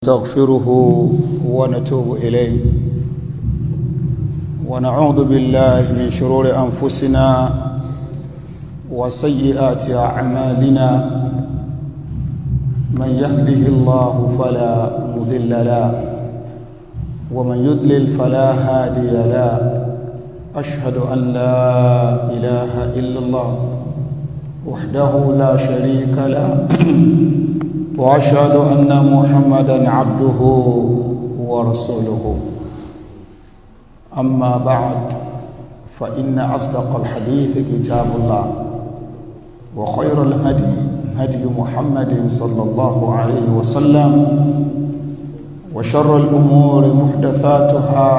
نستغفره ونتوب إليه، ونعوذ بالله من شرور أنفسنا وسيئات أعمالنا. من يهده الله فلا مضل له، ومن يضلل فلا هادي له. أشهد أن لا إله إلا الله وحده لا شريك له، وأشهد أن محمدا عبده ورسوله. أما بعد، فإن أصدق الحديث كتاب الله، وخير الهدي هدي محمد صلى الله عليه وسلم، وشر الأمور محدثاتها،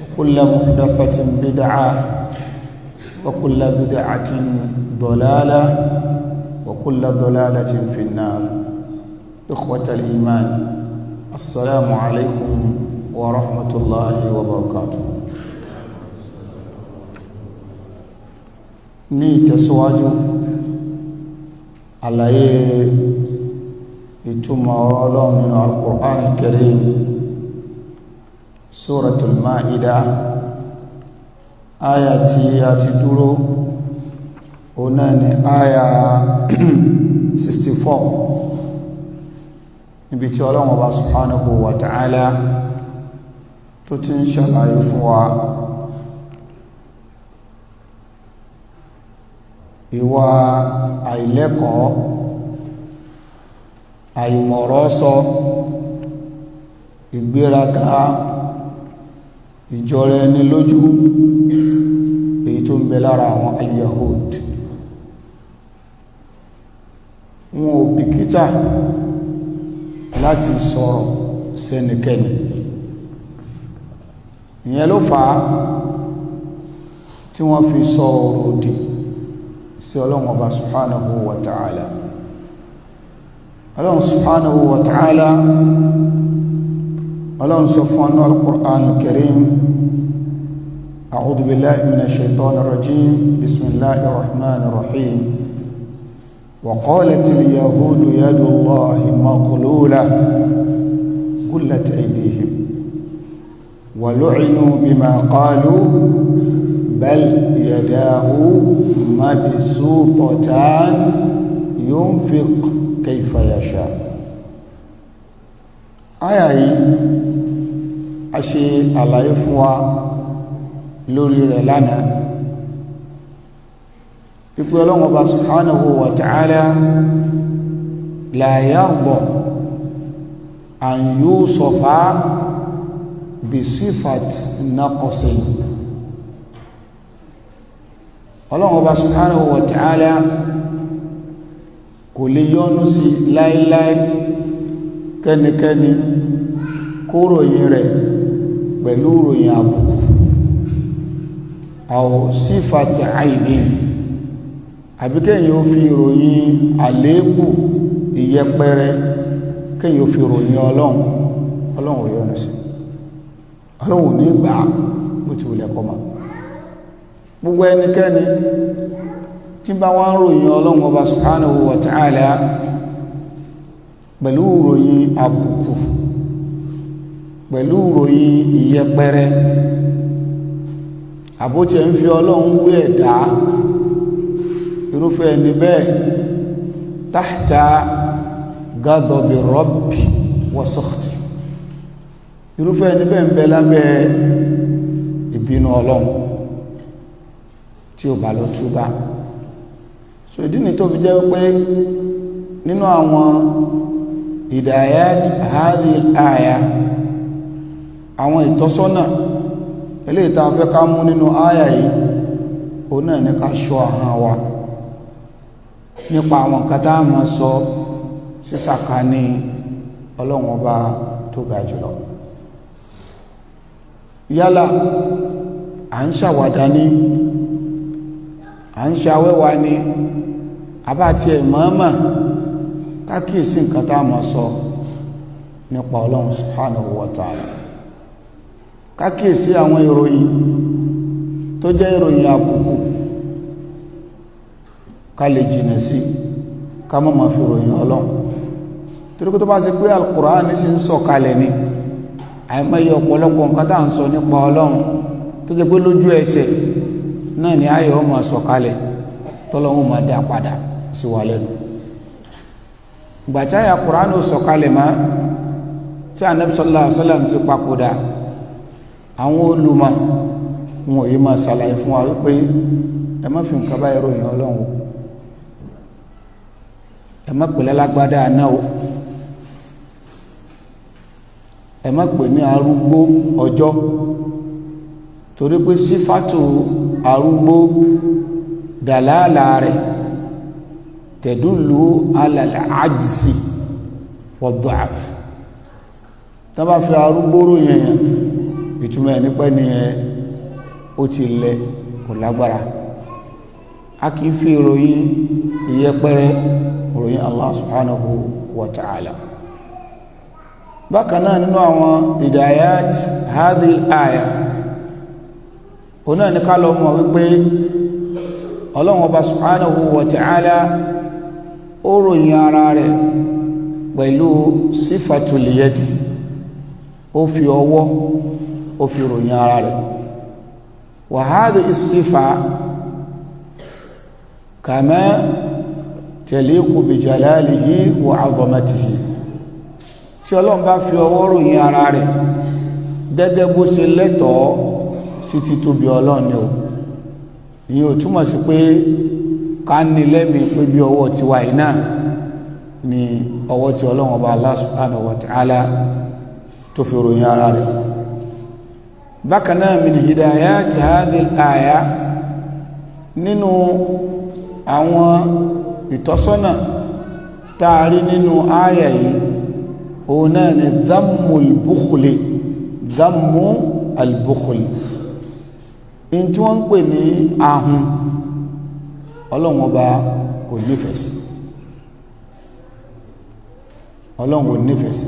وكل محدثة بدعة، وكل بدعة ضلالة، وكل ضلالة في النار. إخوة الإيمان، السلام عليكم ورحمة الله وبركاته. Ní ìtẹ̀síwájú àlàyé ìtumọ̀ ọ̀rọ̀ Ọlọ́run nínú Al-Qur'an Al-Karim, Suratul Ma'idah, áyà tí a ti dúró, òun náà ni áyà 64, níbi tí Ọlọ́run Ọba subhanahu wa ta'ala tó ti ń ṣàlàyé fún wa ìwà àìlẹ́kọ̀ọ́, àìmọ̀rọ̀ sọ, ìgbéraga, ìjọra ẹni lójú, èyí tó ń bẹ lára àwọn al-Yahud. Wọn ò bìkítà láti sọ̀rọ̀ sẹ́nikẹ́ni. Ìyẹn ló fà á tí wọ́n fi sọ ọ̀rọ̀ òdì sí Ọlọ́run Ọba subhanahu wa ta'ala. Ọlọ́run subhanahu wa ta'ala, Ọlọ́run sọ fún ọ́nà al-Qur'an al-Karim: a'udhu billahi minash shaitanir rajim, bismillahir rahmanir rahim, wa qalat al-yahudu yadu Allahi maghlula gullat aydihim wa lu'inu bima qalu bal yadahu mabsutatan yunfiq kayfa yasha. Àyà yìí, a ṣe àlàyé fún wa lórí rẹ̀ lánàá, pípẹ́ Ọlọ́run Ọba subhanahu wa ta'ala la yarda an yusafa bi sifat naqsin. Ọlọ́run Ọba subhanahu wa ta'ala kò lè yọ́nú sí láíláí kẹ́nikẹ́ni kó ròyìn rẹ̀ pẹ̀lú ròyìn àbùkù aw sífàtì àìdí, àbí kẹ́yìn ó fi ròyìn àléébù, ìyẹpẹrẹ, kẹ́yìn ó fi ròyìn Ọlọ́run. Ọlọ́run ò yọ́nú sí, Ọlọ́run ò ní gbà á bó ti wùlẹ̀ kọ́ ma. Gbogbo ẹnikẹ́ni tí bá wọ́n ròyìn Ọlọ́run Ọba subhanahu wa ta'ala pẹ̀lú ròyìn àbùkù, pẹ̀lú ròyìn ìyẹpẹrẹ, àbótẹ́ ń fi Ọlọ́run wé ẹ̀dá, irúfẹ́ ẹni bẹ́ẹ̀ tahta gadabi rabbi wa sukhti, irúfẹ́ ẹni bẹ́ẹ̀ ń bẹ lábẹ́ ìbínú Ọlọ́run tí ó bá lọ túbá. So ìdí ni tó fi jẹ́ pé nínú àwọn hidayat hadhihi al-aya, àwọn ìtọ́sọ́nà eléyìí tá a fẹ́ ká mú nínú àyà yìí, òun náà ní ká ṣọ́ ahọ́n wa nípa àwọn nǹkan tá a máa sọ sísàkání Ọlọ́run Ọba tó ga jùlọ. Yálà à ń ṣàwàdà ní, à ń ṣàwẹ́wà ní, àbá tiẹ̀ mọ̀ọ́mọ̀, kákíyèsí nǹkan tá a máa sọ nípa Ọlọ́run subhanahu wa ta'ala, kákíyèsí àwọn ìròyìn tó jẹ́ ìròyìn àbùkù, ká lè jìnà sí, ká má máa fi ròyìn Ọlọ́run. Torí tó bá ṣe pé al-Qur'an ní sí ń sọ̀kalẹ̀ ni, àìmọye ọ̀pọ̀lọpọ̀ nǹkan tá à ń sọ nípa Ọlọ́run tó jẹ́ pé lójú ẹsẹ̀ náà ni ayọ̀ ọmọ sọ̀kalẹ̀, tọ́lọ́run máa dá padà sí wa lẹ́nu. Ìgbà tí àyà Qur'an ó sọ̀kalẹ̀ mọ́, tí Ànábì sallallahu alaihi wasallam ti papòdà, àwọn olùmọ̀ wọn yìí máa ṣàlàyé fún wa wípé ẹ má fi nǹkan báyìí ròyìn Ọlọ́run o, ẹ má pè lálágbádá náà o, ẹ má pè ní arúgbó ọjọ́, torí pé sífàtò arúgbó dàlálà rẹ̀ tẹ̀dúlù alal ajzi wad-du'af. Tá bá fi arúgbó ròyìn èèyàn, ìtumọ̀ ẹ̀ nípẹ́ ni ẹ ó ti lẹ, kò lágbára. A kì í fi ìròyìn ìyẹpẹrẹ ìròyìn Allah subhanahu wa ta'ala. Bákan náà, nínú àwọn hidayat hadhihi al-aya, òun náà ní ká lọ mọ̀ wípé Ọlọ́run Ọba subhanahu wa ta'ala ó ròyìn ara rẹ̀ pẹ̀lú sífàtul yadi. Ó fi ọwọ́, ó fi ròyìn ara rẹ̀. Wa hadhihi sífà kama taliqu bi jalalihi wa azamatihi. Tí Ọlọ́run bá fi ọwọ́ ròyìn ara rẹ̀ gẹ́gẹ́ bó ṣe lẹ́tọ̀ọ́ sí títóbi Ọlọ́run ni o. Ìyẹn ò túmọ̀ sí pé ká ní lẹ́mìí pé bí ọwọ́ tiwa yìí náà ni ọwọ́ tí Ọlọ́run Ọba Allah subhanahu wa ta'ala tó fi ròyìn ara rẹ̀. Bákan náà, min hidayat hadhihi al-aya, nínú àwọn ìtọ́sọ́nà táàrí nínú àyà yìí, òun náà ni dhammul bukhli. Dhammu al-bukhli, in tí wọ́n ń pè ní ahun, Ọlọ́run Ọba kò nífẹ̀ẹ́ sí. Ọlọ́run kò nífẹ̀ẹ́ sí,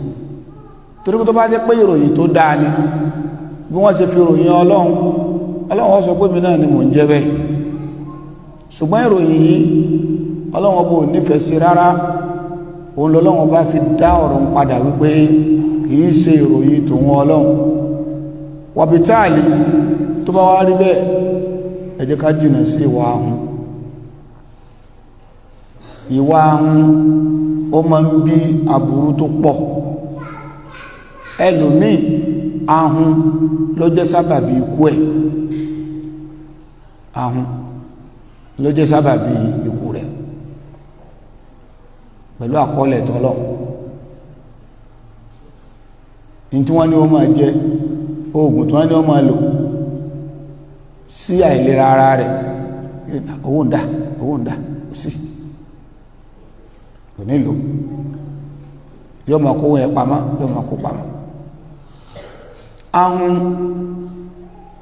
torí tó bá jẹ́ pé ìròyìn tó dáa ni bí wọ́n ṣe fi ròyìn Ọlọ́run, Ọlọ́run ó sọ pé mi náà ni mò ń jẹ́ bẹ́ẹ̀. Ṣùgbọ́n ìròyìn yìí, Ọlọ́run Ọba ò nífẹ̀ẹ́ sí rárá. Òun lọ́lọ́run Ọba fi dá ọ̀rọ̀ ń padà wípé kìí ṣe ìròyìn tòun Ọlọ́run. Wàbítáàlì tó bá wá rí bẹ́ẹ̀, ẹ jẹ́ ká jìnà sí ìwà ahun. Ìwà ahun, ó máa ń bí aburú tó pọ̀. Ẹlòmíì, ahun ló jẹ́ sábàbí ikú ẹ̀. Ahun ló jẹ́ sábàbí ikú rẹ̀ pẹ̀lú àkọọ́lẹ̀ tọ́lọ̀ ní tí wọ́n ní ó máa jẹ, oògùn tí wọ́n ní ó máa lò sí àìlera ara rẹ̀. Owó ń dà, owó ń dà, kò sí, kò nílò, yóò máa kó yẹn pamọ́, yóò máa kó pamọ́. Ahun,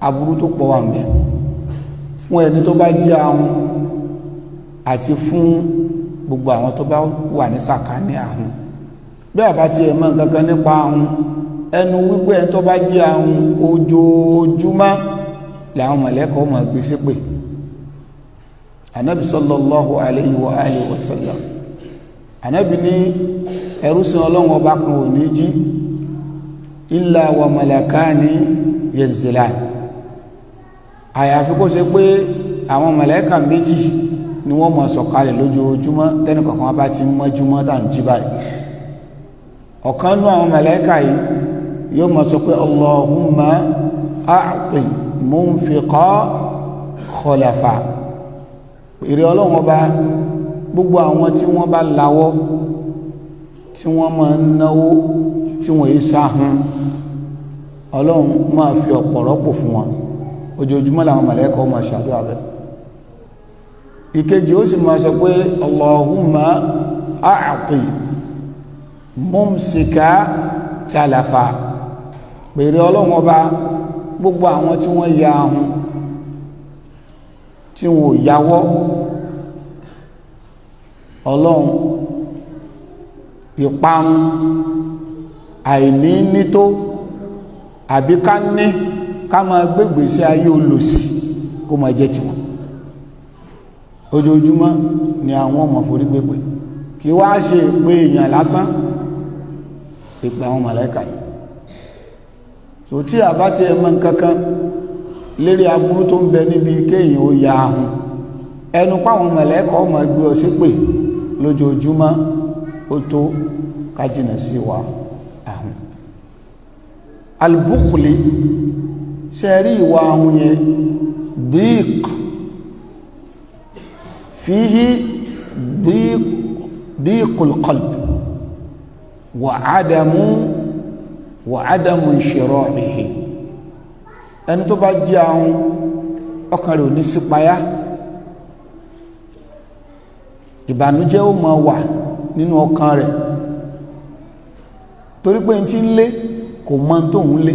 aburú tó pọ̀ wà ń bẹ fún ẹni tó bá jẹ́ ahun àti fún gbogbo àwọn tó bá wà ní sàkání ahun. Bí àbá ti ẹ̀ mọ̀ nǹkan kan nípa ahun, ẹnu wípé ẹni tó bá jẹ́ ahun, ojoojúmọ́ làwọn mọ̀lẹ́kọ̀ọ́ máa gbé ṣépè. Anabi sallallahu alayhi wa alihi wa sallam, Anabi ní ẹrúsìn Ọlọ́run Ọba kan ò ní jí illa wa malakani yanzilan, àyàfi kó ṣe pé àwọn màláíkà méjì ni wọ́n máa sọ̀kalẹ̀ lójoojúmọ́ tẹ́nì kọ̀ọ̀kan bá ti mọ́júmọ́ tá ń jí báyìí. Ọ̀kan nú àwọn màláíkà yìí yóò máa sọ pé Allahumma a'ti munfiqa khalafa. Ìrẹ́ Ọlọ́run Ọba, gbogbo àwọn tí wọ́n bá lawọ́, tí wọ́n máa ń náwó, tí wọ́n yìí sáhun, Ọlọ́run máa fi ọ̀pọ̀ rọ́pò fún wọn. Ojoojúmọ́ làwọn màláíkà máa ṣàdúrà bẹ́ẹ̀. Ìkejì ó sì máa sọ pé Allahumma a'ti mumsika talafa. Pèrè Ọlọ́run Ọba, gbogbo àwọn tí wọ́n ya ahun, tí wọ́n ò yáwọ́, Ọlọ́run, ìparun, àìní nító, àbí ká ní ká máa gbégbé sí ayé olòṣì, kó máa jẹ́ tiwọn. Ojoojúmọ́ ni àwọn ọmọ forí gbégbé. Kí wá ṣe pé èèyàn lásán. Ìpè àwọn màláíkà ni. So tí a bá ti ẹmọ nǹkankan lérí aburú tó ń bẹ níbi kéèyàn ó ya ahun, ẹnu páwọn màláíkà ọmọ ẹgbẹ́ ọ ṣépè lójoojúmọ́, ó tó ká jìnà sí wa ahun. Albukhli, ṣe rí ìwà ahun yẹn, dík fíhí díkul qalb wà ádámù inshirahihi. Ẹni tó bá jẹ́ ahun, ọkàn rẹ̀ ò ní sípayá, ìbànújẹ́ ó máa wà nínú ọkàn rẹ̀, torí pé n tí ń lé kò mọ̀ tó ń lé.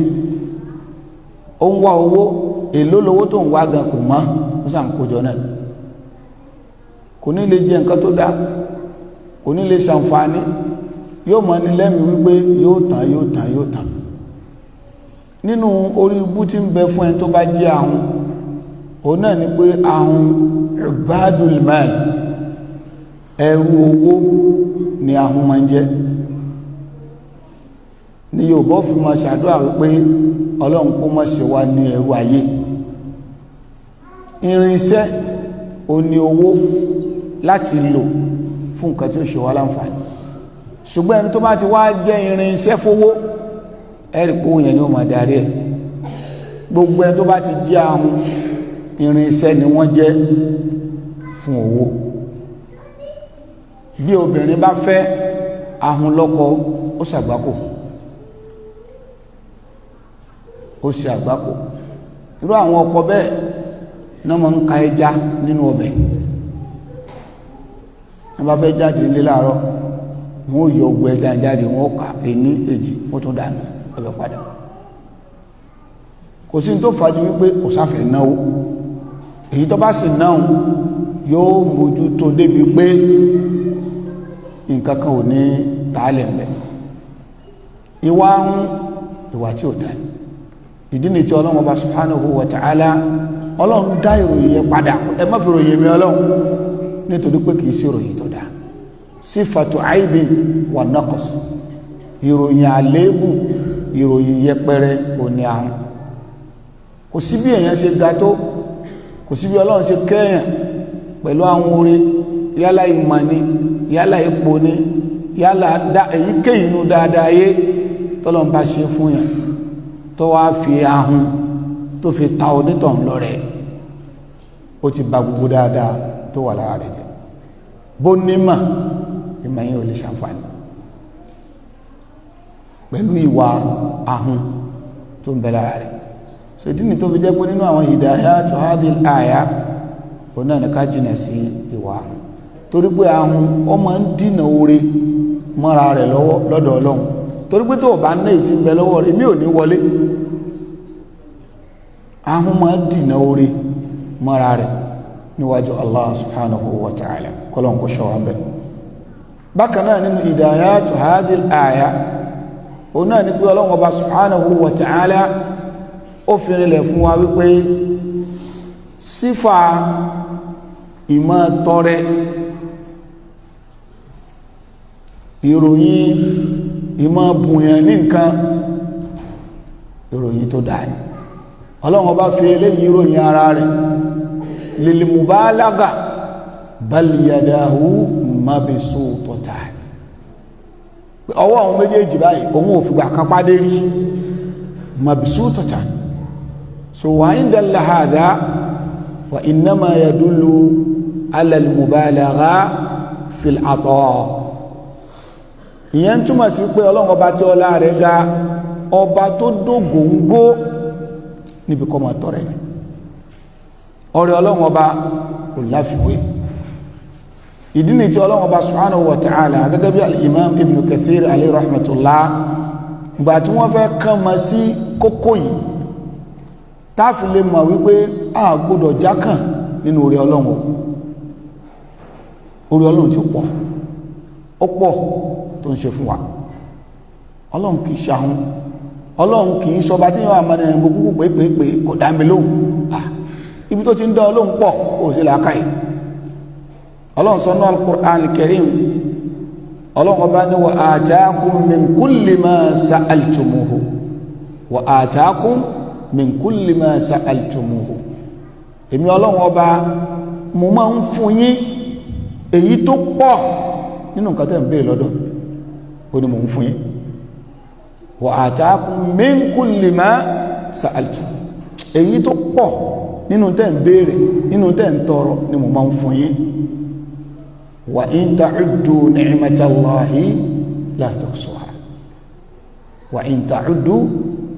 Ó ń wá owó, èló lówó tó ń wá gan kò mọ̀, ó sàn kójọ náà. Kò ní lè jẹ nǹkan tó dá, kò ní lè ṣàǹfààní, yóò mọ̀ ní lẹ́mìí wípé yóò tán, yóò tán, yóò tán. Nínú orí ibú tí ń bẹ fún ẹni tó bá jẹ́ ahun, òun náà ni pé ahun ibadul mal, ẹrú owó ni ahun máa ń jẹ́. Ní Yorùbá fi máa ṣàdúrà wípé Ọlọ́run kó má ṣe wá ní ẹrú ayé. Irinṣẹ́ ó ní owó láti lò fún nǹkan tí ó ṣe wá láǹfààní, ṣùgbọ́n ẹni tó bá ti wá jẹ́ irinṣẹ́ fówó, ẹ̀rì pé òun yẹn ni ó máa darí ẹ̀. Gbogbo ẹni tó bá ti jẹ́ ahun, irinṣẹ́ ni wọ́n jẹ́ fún owó. Bí obìnrin bá fẹ́ ahun lọ́kọ, ó ṣàgbákò, ó ṣe àgbákò. Irú àwọn ọkọ bẹ́ẹ̀ náà máa ń ka ẹja nínú ọbẹ̀. Wọ́n bá fẹ́ jáde nílé láàárọ̀, wọ́n ó yọ ogun ẹja jáde, wọ́n ó kà ení èjì, wọ́n tún dànù ọbẹ̀ padà. Kò sí tó fàájú wípé kò sáfẹ́ náwó. Èyí tó bá sì náà, yóò mójútó débi pé nǹkan kan ò ní tààlẹ̀ mẹ́. Ìwà ń ìwà tí ò dá. Ìdí ni tí Ọlọ́run Ọba subhanahu wa ta'ala, Ọlọ́run dá ìròyìn yẹn padà. Ẹ má fi ròyìn mi Ọlọ́run, nítorí pé kìí sí ìròyìn tó dá. Sífàtù aibin wà naqs, ìròyìn àléébù, ìròyìn yẹpẹrẹ òní ahun. Kò sí bí èèyàn ṣe ga tó, kò sí bí Ọlọ́run ṣe kẹ́yàn pẹ̀lú àwọn oore, yálà ìmọ̀ ni, yálà ipò ni, yálà èyíkéyìí inú dáadáa ayé tọ́lọ́run bá ṣe fún yàn, tó wá fi ahun tó fi ta onítọ̀hún lọ́rẹ, ó ti ba gbogbo dáadáa tó wà lára rẹ̀ jẹ́. Bó nímọ̀, ìmọ̀ yẹn ò lè ṣàǹfààní pẹ̀lú ìwà ahun tó ń bẹ lára rẹ̀. So ìdí ni tó fi jẹ́ pé nínú àwọn hidayatu hadhihi àyà, òun náà ní ká jìnà sí ìwà ahun, torí pé ahun ó máa ń dínà oore mọ́ra rẹ̀ lọ́wọ́ lọ́dọ̀ Ọlọ́run, torí pé tó o bá ná ìtì ń bẹ lọ́wọ́ rẹ̀, mi ò ní wọlé. Ahun máa ń dínà oore mọ́ra rẹ̀ níwájú Allah subhanahu wa ta'ala. Kọ́lọ́n kó ṣọ́ wa bẹ́ẹ̀. Bákan náà, nínú hidayatu hadhihi àyà, òun náà ní pé Ọlọ́run Ọba subhanahu wa ta'ala ó fi rinlẹ̀ fún wa wípé sífà ìmọ̀ tọrẹ, ìròyìn ìmọ̀ bùnyàn ní nǹkan, ìròyìn tó dáa ni. Ọlọ́run Ọba fi eléyìí ìròyìn ara rẹ̀ lil mubalaga, bal yadahu mabsutatan. Ọwọ́ àwọn méjèèjì báyìí, òun ò fìgbà kan pàdé rí, mabsutatan. So wa in dalla hadha wa innama yadullu ala al-mubalagha fil ata. Ìyẹn túmọ̀ sí pé Ọlọ́run Ọba tí ọlá rẹ̀ ga, ọba tó dógóńgó níbi kọ́ máa tọrẹ ni. Ọrẹ Ọlọ́run Ọba kò láfiwé. Ìdí ni tí Ọlọ́run Ọba subhanahu wa ta'ala, gẹ́gẹ́ bí al-Imam Ibn Kathir alayhi rahmatullah, ìgbà tí wọ́n fẹ́ kàn mọ́ sí kókó yìí, táàfi lè mọ̀ wípé a gbọ́dọ̀ jákàn nínú orí Ọlọ́run. Orí Ọlọ́run ti pọ̀, ó pọ̀ tó ń ṣe fún wa. Ọlọ́run kìí ṣahun, Ọlọ́run kìí ṣọba tí wọ́n àmọ́ ẹ̀yìn gbogbo pé kò dá mi lóhùn. Ibi tó ti ń dá Ọlọ́run pọ̀, ó sì làákàyè. Ọlọ́run sọ náà al-Qur'an al-Karim, Ọlọ́run ọba ní wa atakum min kulli ma sa'altumuhu, wa atakum min kulli ma sa'altumuhu. Èmi Ọlọ́run ọba, mo máa ń fún yín èyí tó pọ̀ nínú nǹkan tẹ́ ń béèrè lọ́dọ̀ ó ní mò ń fún yín. Wa atakum min kulli ma sa'altum, èyí tó pọ̀ nínú tẹ́ ń béèrè, nínú tẹ́ ń tọrọ ni mo máa ń fún yín. Wa in ta'uddu ni'matallahi la tuhsuha, wa in ta'uddu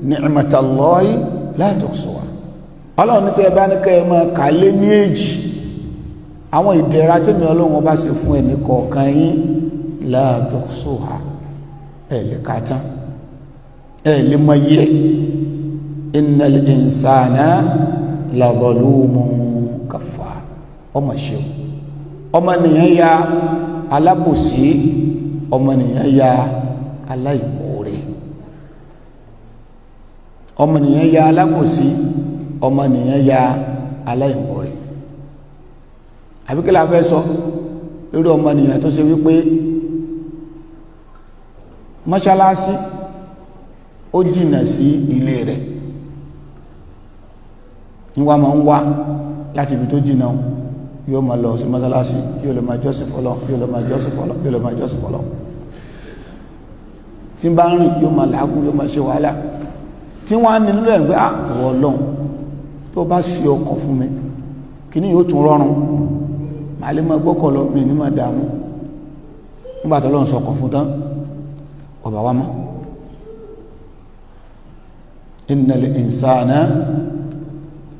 ni'matallahi la tuhsuha. Ọlọ́run ní tẹ́ ẹ bá ní kẹ́ ẹ máa kà lé ní èjì àwọn ìdẹ̀ra tẹ́mi Ọlọ́run ọba ṣe fún ẹnì kọ̀ọ̀kan yín, la tuhsuha, ẹ̀ lè ka tán, ẹ̀ lè mọ iye. Innal insana la zalumun kafar. Ọmọ ṣeun, ọmọnìyàn ya alábòsí, ọmọnìyàn ya aláìmoore, ọmọnìyàn ya alábòsí, ọmọnìyàn ya aláìmoore. Àbí kí la fẹ́ sọ lórí ọmọnìyàn tó ṣe wípé mọ́ṣáláṣí ó jìnà sí ilé rẹ̀, níwá máa ń wá láti ibi tó jìnà, yóò máa lọ sí mọ́sálásí, yóò lọ máa jọ́sìn fọ́lọ́, yóò lọ máa jọ́sìn fọ́lọ́, yóò lọ máa jọ́sìn fọ́lọ́. Tí ń bá rìn, yóò máa làágùn, yóò máa ṣe wàhálà. Tí wọ́n á ní nílò ẹ̀ pé, ah, ìwọ Ọlọ́run, tó bá ṣe ọkọ̀ fún mi, kíní yóò tún rọrùn, màá lè máa gbọ́kọ̀ lọ, mi ní máa dààmú. Nígbà tó lọ́n sọkọ̀ fún tán, ọba wa mọ́. Innal insana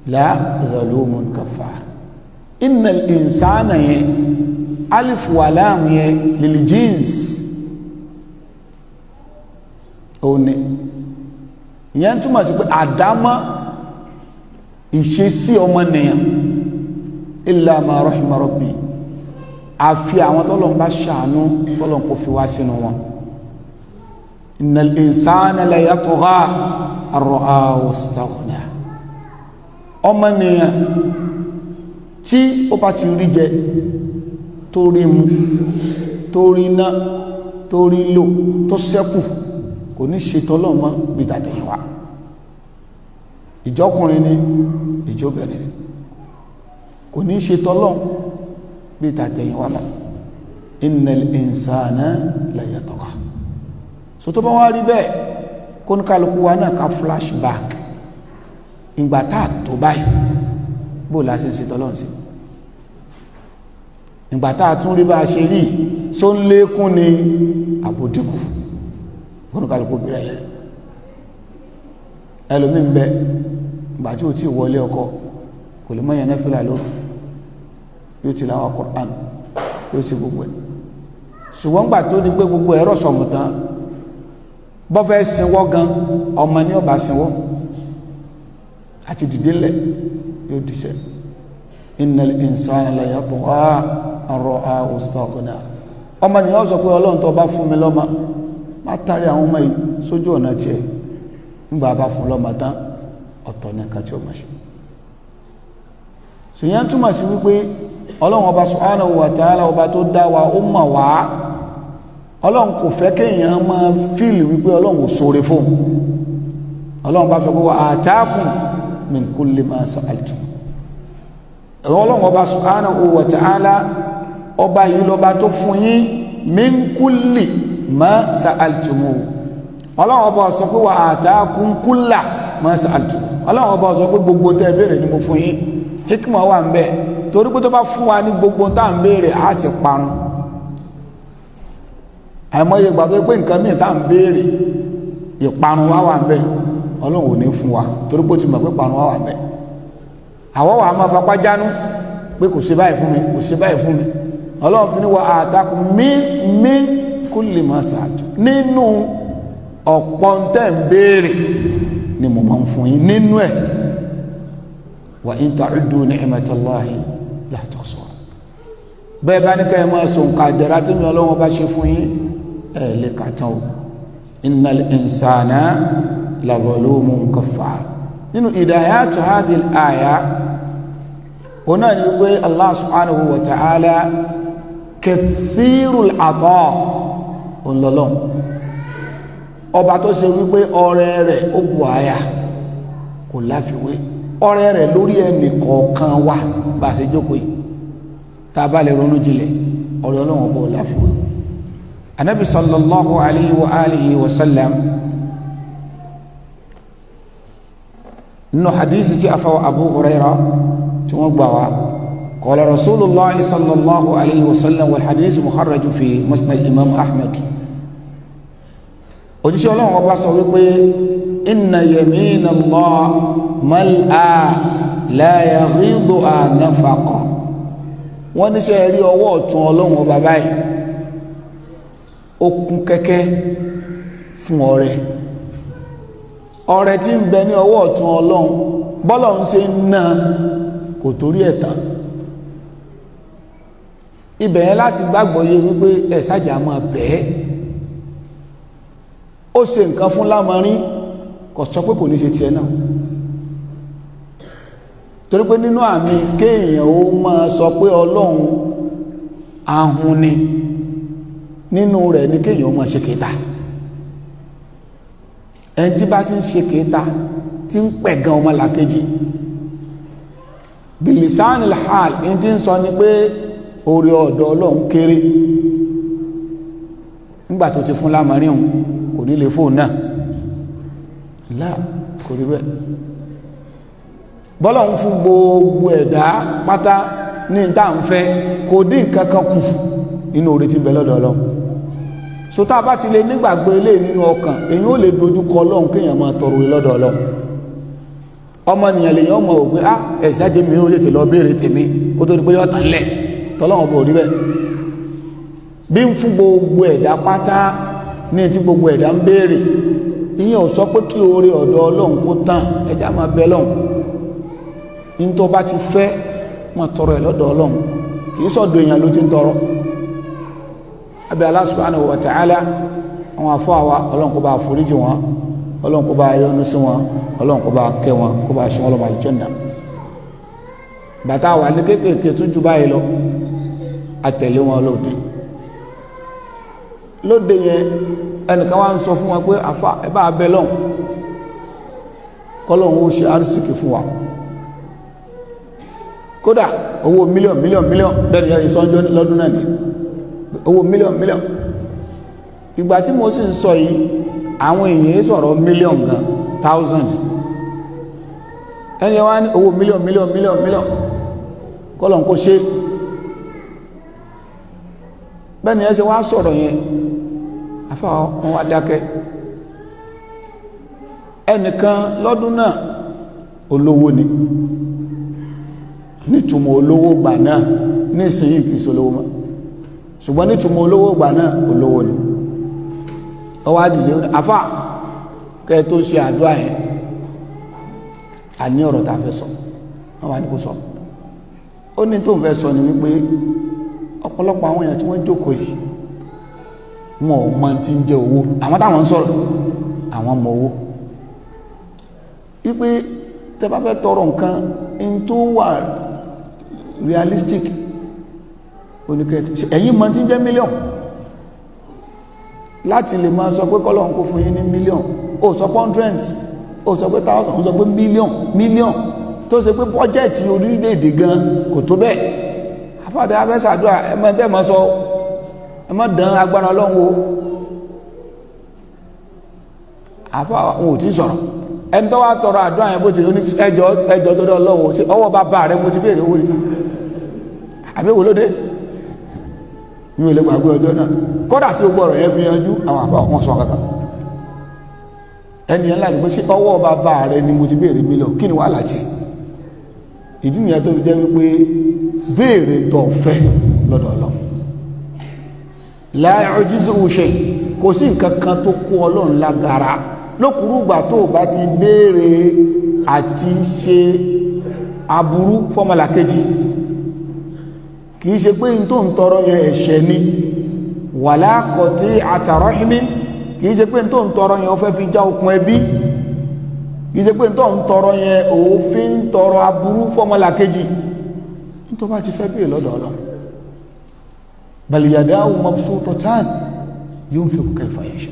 la zalumun kafar. Innal insana yẹn, alif wa lam yẹn, lil jins. Ó ní ìyẹn túmọ̀ sí pé àdámọ́ ìṣesí ọmọnìyàn, illa ma rahima rabbi, àfi àwọn tọ́lọ́n bá ṣàánú, tọ́lọ́n kò fi wá sínú wọn. Innal insana la yatgha an ra'ahu istaghna. Ọmọnìyàn tí ó bá ti rí jẹ, tó rí mu, tó rí ná, tó rí lò, tó sẹ́kù, kò ní ṣe tọ́lọ́n mọ́ bí tàtẹ̀yìnwá. Ìjọkùnrin ni, ìjọbìnrin ni, kò ní ṣe tọ́lọ́n bí tàtẹ̀yìnwá mọ́. Innal insana la yatgha. So tó bá wá rí bẹ́ẹ̀, kó ní kálukú wa náà ká flashback ìgbà tá a tó báyìí, bó la ṣe ń ṣe tọ́lọ́n sí? Ìgbà tá a tún rí bá a ṣe rí, só ń lékún ní àbòdíkù? Kó ní kálukú bí rẹ̀. Ẹlòmí ń bẹ, ìgbà tí ó tí wọlé ọkọ, kò lè mọ́yàn nẹ́fìlà lóru, yóò ti láwọn Qur'an, yóò sì gbogbo ẹ̀. Ṣùgbọ́n gbà tó di pé gbogbo ẹ̀rọ sọ̀mùtán, bọ́fẹ́ sinwọ́ gan, ọmọ ní ọba sinwọ́ àti dìde lẹ̀, yóò dìṣẹ́. Innal insana la yatgha an ra'ahu istaghna. Ọmọ nìyàn sọ pé, Ọlọ́run, tó bá fún mi lọ́mọ, má tàrí àwọn ọmọ yìí sójú ọ̀nà tiẹ̀. Nígbà bá fún lọ́mọ tán, ọ̀tọ̀ ní nǹkan tí ó mọ̀ ṣe. Ṣèyàn túmọ̀ sí wípé Ọlọ́run ọba subhanahu wa ta'ala, ọba tó dá wa, ó mọ̀ wá. Ọlọ́run kò fẹ́ kéèyàn máa feel wípé Ọlọ́run ò sóore fún. Ọlọ́run bá sọ pé wa atakum min kulli ma sa'altum. Ọlọ́run ọba subhanahu wa ta'ala, ọba yìí lọ́ba tó fún yín min kulli ma sa'altumu. Ọlọ́run ọba sọ pé wa atakum kulla ma sa'altum. Ọlọ́run ọba sọ pé gbogbo tẹ́ béèrè ni mo fún yín. Hikma wà ń bẹ, torí pé tó bá fún wa ní gbogbo tá à ń béèrè, á ti parun. Àìmọye ìgbà tó pé nǹkan míì tá à ń béèrè, ìparun wa wà ń bẹ. Ọlọ́run ò ní fún wa, torí pé ó ti mọ̀ pé ìparun wa wà ń bẹ. Àwọ̀ wà máa fapá jánú pé kò ṣe báyìí fún mi, kò ṣe báyìí fún mi. Ọlọ́run fi ní wa atakum min kulli ma sa'altum. Nínú ọ̀pọ̀ tẹ́ ń béèrè ni mo máa ń fún yín nínú ẹ̀. Wa in ta'uddu ni'matallahi la tuhsuha. Bẹ́ẹ̀ bá ní ká ẹ máa sọ nǹkan àdẹ̀rà tí mi Ọlọ́run bá ṣe fún yín, ẹ̀ lè kà tán o. Innal insana la zalumun kaffar. Nínú hidayatu hadhihi al-aya, òun náà ni wípé Allah subhanahu wa ta'ala kathirul ata. Òun ọba tó ṣe wípé ọrẹ rẹ̀ ó bù àyà, kò láfiwé. Ọrẹ rẹ̀ lórí ẹnì kọ̀ọ̀kan wa bá a ṣe jókòó yìí, tá a bá lè ronú jinlẹ̀, ọrẹ Ọlọ́run ọba ò láfiwé. Anabi sallallahu alayhi wa alihi wa sallam, nínú hadisi tí a fọwọ́ Abu Huraira tí wọ́n gbà wá, qala Rasulullah sallallahu alayhi wa sallam, wal hadisi mukharraju fi Musnad Imam Ahmad, òjíṣẹ́ Ọlọ́run ọba sọ wípé inna yamina Allah mal'a la yaghiduha nafaqa. Wọ́n níṣẹ́ rí ọwọ́ ọ̀tún Ọlọ́run ọba báyìí, ó kún kẹ́kẹ́ fún ọrẹ. Ọrẹ tí ń bẹ ní ọwọ́ ọ̀tún Ọlọ́run, bọ́lọ́run ṣe ń ná kò torí ẹ̀ tán. Ibẹ̀ yẹn láti gbàgbọ́ yé wípé ẹ̀ sájà máa bẹ́ẹ̀. Ó ṣe nǹkan fún lámarín, kò sọ pé kò ní ṣe tiẹ̀ náà, torí pé nínú àmì kéèyàn ó máa sọ pé Ọlọ́run ahun ni, nínú rẹ̀ ní kéèyàn ó máa ṣe kéta. Ẹni tí bá ti ń ṣe kéta, tí ń pẹ̀gàn ọmọ làkejì, bilisanil hal, ní tí ń sọ ni pé orí ọ̀dọ̀ Ọlọ́run kéré. Nígbà tó ti fún lámarín òun, kò ní lè fóun náà láà, kò rí bẹ́ẹ̀. Bọ́lọ̀ ń fún gbogbo ẹ̀dá pátá ní ìta ń fẹ́, kò dín nǹkan kan kù nínú orí tí ń bẹ lọ́dọ̀ Ọlọ́run. So tá a bá ti lè nígbàgbọ́ ilé nínú ọkàn, èyí ó lè dojú kọ Ọlọ́run kéèyàn máa tọrọ orí lọ́dọ̀ Ọlọ́run. Ọmọnìyàn lèyàn ọmọ òpin á ẹ̀sájé mi ó lè lọ béèrè tèmi kó tó di pé yọ̀ọ̀tàn lẹ̀. Tọ́lọ́wọ́n bò rí bẹ́ẹ̀. Bí ń fún gbogbo ẹ̀dá pátá ní tí gbogbo ẹ̀dá ń béèrè, ìyẹn ò sọ pé kí oore ọ̀dọ̀ Ọlọ́run kó tán. Ẹjá máa bẹ lọ́hùn. Ní tó bá ti fẹ́, máa tọrọ ẹ̀ lọ́dọ̀ Ọlọ́run, kì í sọ̀dọ̀ èèyàn ló ti ń tọrọ. Abẹ́ Allah subhanahu wa ta'ala, àwọn afọ́ àwa, Ọlọ́run kó bá foríjì wọn, Ọlọ́run kó bá yọ́nú sí wọn, Ọlọ́run kó bá kẹ́ wọn, kó bá ṣe wọn lọ́mọ àlùjánnà. Bàtà wà ní kéékèèké tún ju báyìí lọ, àtẹ̀lé wọn lóde lóde yẹn. Ẹnìkan wá ń sọ fún wọn pé àfa, ẹ bá bẹ lọ́hùn, kọ́lọ́hún ó ṣe arísìkì fún wa, kódà owó mílíọ̀n mílíọ̀n mílíọ̀n. Bẹ́ẹ̀ ni ẹ̀yìn sọ́njọ́ lọ́dún náà ní owó mílíọ̀n mílíọ̀n. Ìgbà tí mo sì ń sọ yìí, àwọn èèyàn sọ̀rọ̀ mílíọ̀n gan, thousands. Ẹni wá ní owó mílíọ̀n mílíọ̀n mílíọ̀n mílíọ̀n, kọ́lọ́hún kó ṣe. Bẹ́ẹ̀ ni ẹ ṣe wá sọ̀rọ̀ yẹn, afá wọn wá dákẹ́. Ẹnìkan lọ́dún náà, olówó ni, nítumọ̀ olówó gbà náà. Nísìnyí kìí ṣe olówó mọ́, ṣùgbọ́n nítumọ̀ olówó gbà náà, olówó ni. Ó wá dìde, afá, kẹ́ tó ṣe àdúrà yẹn, àní ọ̀rọ̀ tá a fẹ́ sọ. Wọ́n wá ní kó sọ. Ó ní tó ń fẹ́ sọ ni wípé ọ̀pọ̀lọpọ̀ àwọn èèyàn tí wọ́n jókòó yìí, wọn ò mọ tí ń jẹ́ owó. Àwọn táwọn ń sọ̀rọ̀, àwọn mọ owó. Wípé tẹ́ bá fẹ́ tọrọ nǹkan in tó wà realistic, oníkẹ́ ẹ̀yin mọ tí ń jẹ́ mílíọ̀n láti lè máa sọ pé kọ́lọ́hun kó fún yín ní mílíọ̀n. Ó sọ pé hundreds, ó sọ pé thousand, ó sọ pé mílíọ̀n mílíọ̀n, tó ṣe pé bọ́jẹ̀tì orílẹ̀-èdè gan kò tó bẹ́ẹ̀. Afáàtẹ afẹ́sàdúrà, ẹ mọ tẹ́ mọ sọ, ẹ mọ dán agbára Ọlọ́run wo. Àfa àwọn ò tí sọ̀rọ̀. Ẹni tó wá tọrọ àdúrà yẹn, bó ti ní ẹjọ́ ẹjọ́ tó dé Ọlọ́run, ṣe ọwọ́ bàbá rẹ mo ti béèrè owó yìí àbí wo ló dé? Mi ò lè gbàgbé ọjọ́ náà. Kódà tí o gbọ́ ọ̀rọ̀ yẹn fi yanjú, àwọn àfa wọn sọ kankan. Ẹni yẹn láti pé ṣé ọwọ́ bàbá rẹ ni mo ti béèrè mílíọ̀nù, kí ni wàhálà tiẹ̀? Ìdí nìyẹn tó fi jẹ́ wípé béèrè tó fẹ́ lọ́dọ̀ Ọlọ́run, la yu'jizuhu shay, kò sí nǹkan kan tó kó Ọlọ́run lágara. Lókùrúgbà tó bá ti béèrè àti ṣe aburú fọ́mọlàkejì, kìí ṣe pé n tó ń tọrọ yẹn ẹ̀ṣẹ̀ ni, wala qati'ata rahimin, kìí ṣe pé n tó ń tọrọ yẹn ó fẹ́ fi já okùn ẹbí, kìí ṣe pé n tó ń tọrọ yẹn òfin tọrọ aburú fọ́mọlàkejì, tó bá ti fẹ́ béèrè lọ́dọ̀ Ọlọ́run, bal yadahu mabsutatan. Yunfiqu kayfa yasha.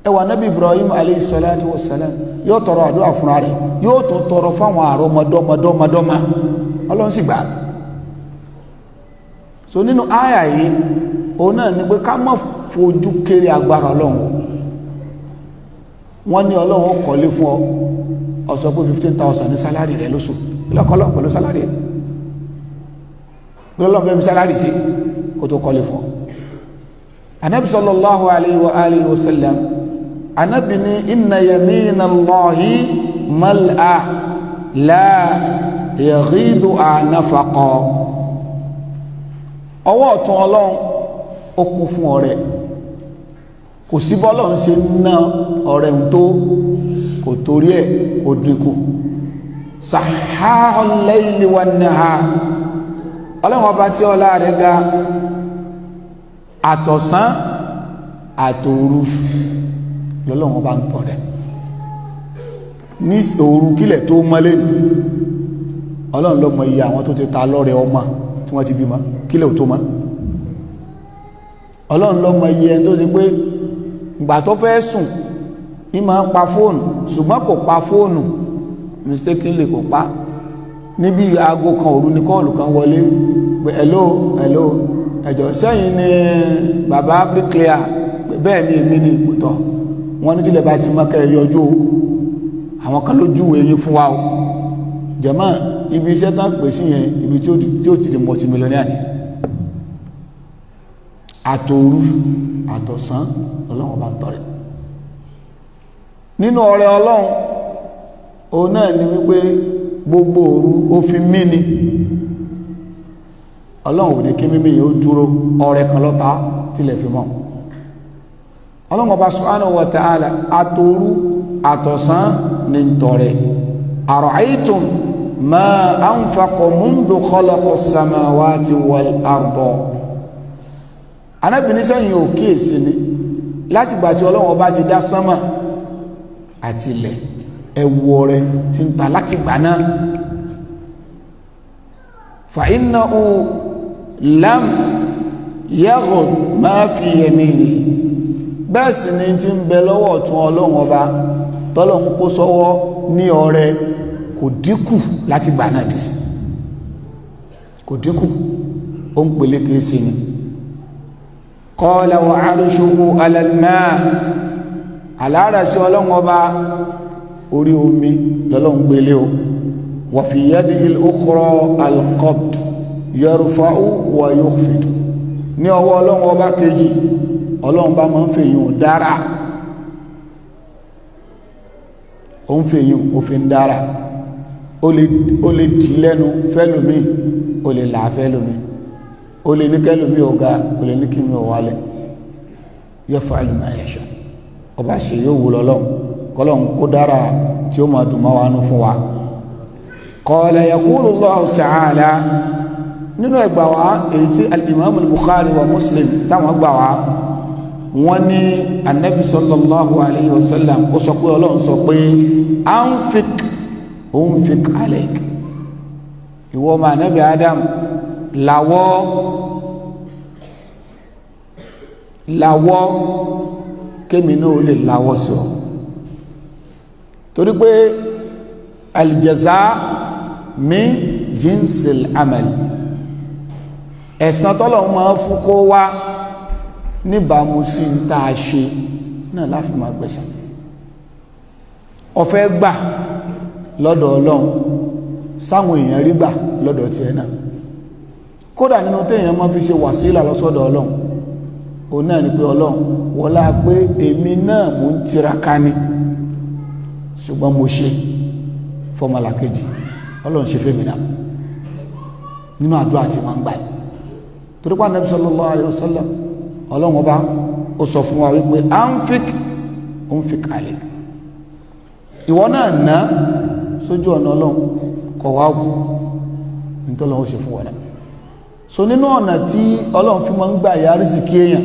Ẹwà nabi Ibrahim alayhi salatu wassalam, yóò tọrọ àdúrà fúnra rẹ̀, yóò tó tọrọ fáwọn àrọmọdọ́mọdọ́mọdọ́mọ, Ọlọ́run sì gbà. So nínú àyà yìí, òun náà ni pé ká má fojú kéré agbára Ọlọ́run. Wọ́n ní Ọlọ́run ó kọ́lé fún ọ, ó sọ pé 15,000 ní salary rẹ̀ lóṣù. Lọ́kọ́lọ́ pẹ̀lú salary rẹ̀ lọ́lọ́ fẹ́ fi salary sí kó tó kọ́lé fún ọ. Anabi sallallahu alayhi wa alihi wa sallam, anabi ní inna yamina Allahi mal'a la yaghidu nafaqa. Ọwọ́ ọ̀tún Ọlọ́run ó kún fún ọrẹ. Kò sí bọ́lọ́run ṣe ná ọrẹ ń tó, kò torí ẹ̀ kò dínkù. Sahahul layli wan nahar, Ọlọ́run ọba tí ọlá rẹ̀ ga, àtọ̀sán àtòru lọ́lọ́run ọba ń tọrẹ. Ní òru kílẹ̀ tó mọ́lé ní, Ọlọ́run ló mọ iye àwọn tó ti ta lọ́rẹ ọmọ tí wọ́n ti bímọ kílẹ̀ tó mọ́. Ọlọ́run ló mọ iye ẹni tó ti pé ìgbà tó fẹ́ sùn ní máa ń pa fóònù, ṣùgbọ́n kò pa fóònù, mistakenly kò pa. Níbi aago 1 òru ní call kan wọlé pé, "Hello, hello, ẹ̀jọ̀ sẹ́yìn ni bàbá bricklayer?" "Bẹ́ẹ̀ ni, èmi ni." Ìpòtọ̀ wọ́n ní tílẹ̀ bá ti mọ́kẹ́ yọjú o, àwọn kan ló júwèé yín fún wa o. Jẹ̀mọ́, ibi iṣẹ́ tán pè sí yẹn, ibi tí ó ti di multimillionaire ni. Àtòru àtọ̀sán Ọlọ́run bá ń tọrẹ. Nínú ọrẹ Ọlọ́run, òun náà ni wípé gbogbo òru ó fi mí ni, Ọlọ́run ò ní kí mímí yìí ó dúró. Ọrẹ kan lọ́ta tilẹ̀ fi mọ́. Ọlọ́run ọba subhanahu wa ta'ala, àtòru àtọ̀sán ní ń tọrẹ. Ara'aytum ma anfaqa mundu khalaqa as-samawati wal arda. Anábìíní, sẹ́yìn ò kíyèsí ni láti gbà tí Ọlọ́run ọba ti dá sánmà àti ilẹ̀, ẹwọ rẹ ti ń ta láti gbà náà? Fa innahu lam yaghud ma fi yamini. Bẹ́ẹ̀ sì ni ti ń bẹ lọ́wọ́ ọ̀tún Ọlọ́run ọba tọ́lọ́run kó sọ́wọ́ ní ọrẹ, kò dínkù láti gbà náà dì sí, kò dínkù, ó ń peléke sí ni. Qala wa arshuhu ala al-ma'. Àlárasí Ọlọ́run ọba, orí omi lọ́lọ́run gbélé o. Wa fi yadihi al-ukhra al-qabd yarfa'u wa yukhfidu. Ní ọwọ́ Ọlọ́run ọba kejì, Ọlọ́run bá máa ń fèyàn dára, ó ń fèyàn òfin dára. Ó lè dì lẹ́nu fẹ́lòmí, ó lè là fẹ́lòmí, ó lè ní kẹ́lòmí ọ̀gá, ó lè ní kí mi ò wálẹ̀. Yaf'alu ma yasha. Ọba ṣe yóò wù lọ́lọ́run, kọ́lọ́n kó dára tí ó máa dùn máa wánú fún wa. Qala yaqulu Allahu ta'ala. Nínú ẹgbà wá èyí tí al-Imam al-Bukhari wa Muslim táwọn gbà wá, wọ́n ní anabi sallallahu alayhi wa sallam ó sọ pé Ọlọ́run sọ pé, "Anfiq unfiq alayk." Ìwọ ọmọ anabi Adam, làwọ́ làwọ́, kémi náà ó lè láwọ́ sí ọ. Torí pé aljaza min jinsil amal, ẹ̀san tọ́lọ́run máa fún kó wá níbàámu sí ń tá a ṣe náà láfi máa gbẹ̀san. Ọ̀fẹ́ gbà lọ́dọ̀ Ọlọ́run, sáwọn èèyàn rí gbà lọ́dọ̀ tiẹ̀ náà. Kódà nínú téèyàn máa fi ṣe wàsílà lọ́sọ́dọ̀ Ọlọ́run, òun náà ni pé, Ọlọ́run, wọlá pé èmi náà mò ń tiraka ni, ṣùgbọ́n mo ṣe fọmọlà kejì, Ọlọ́run ṣe fẹ́mi náà. Nínú àdúrà tí máa ń gbà yìí, torí pé Ànábì sallallahu alaihi wasallam, Ọlọ́run ọba ó sọ fún wa wípé, "Anfik unfik alayk." Ìwọ náà ná sójú ọ̀nà Ọlọ́run, kọ̀ wá wù nítorí Ọlọ́run ó ṣe fún wọn náà. So nínú ọ̀nà tí Ọlọ́run fi máa ń gbà yá rísìkí èèyàn,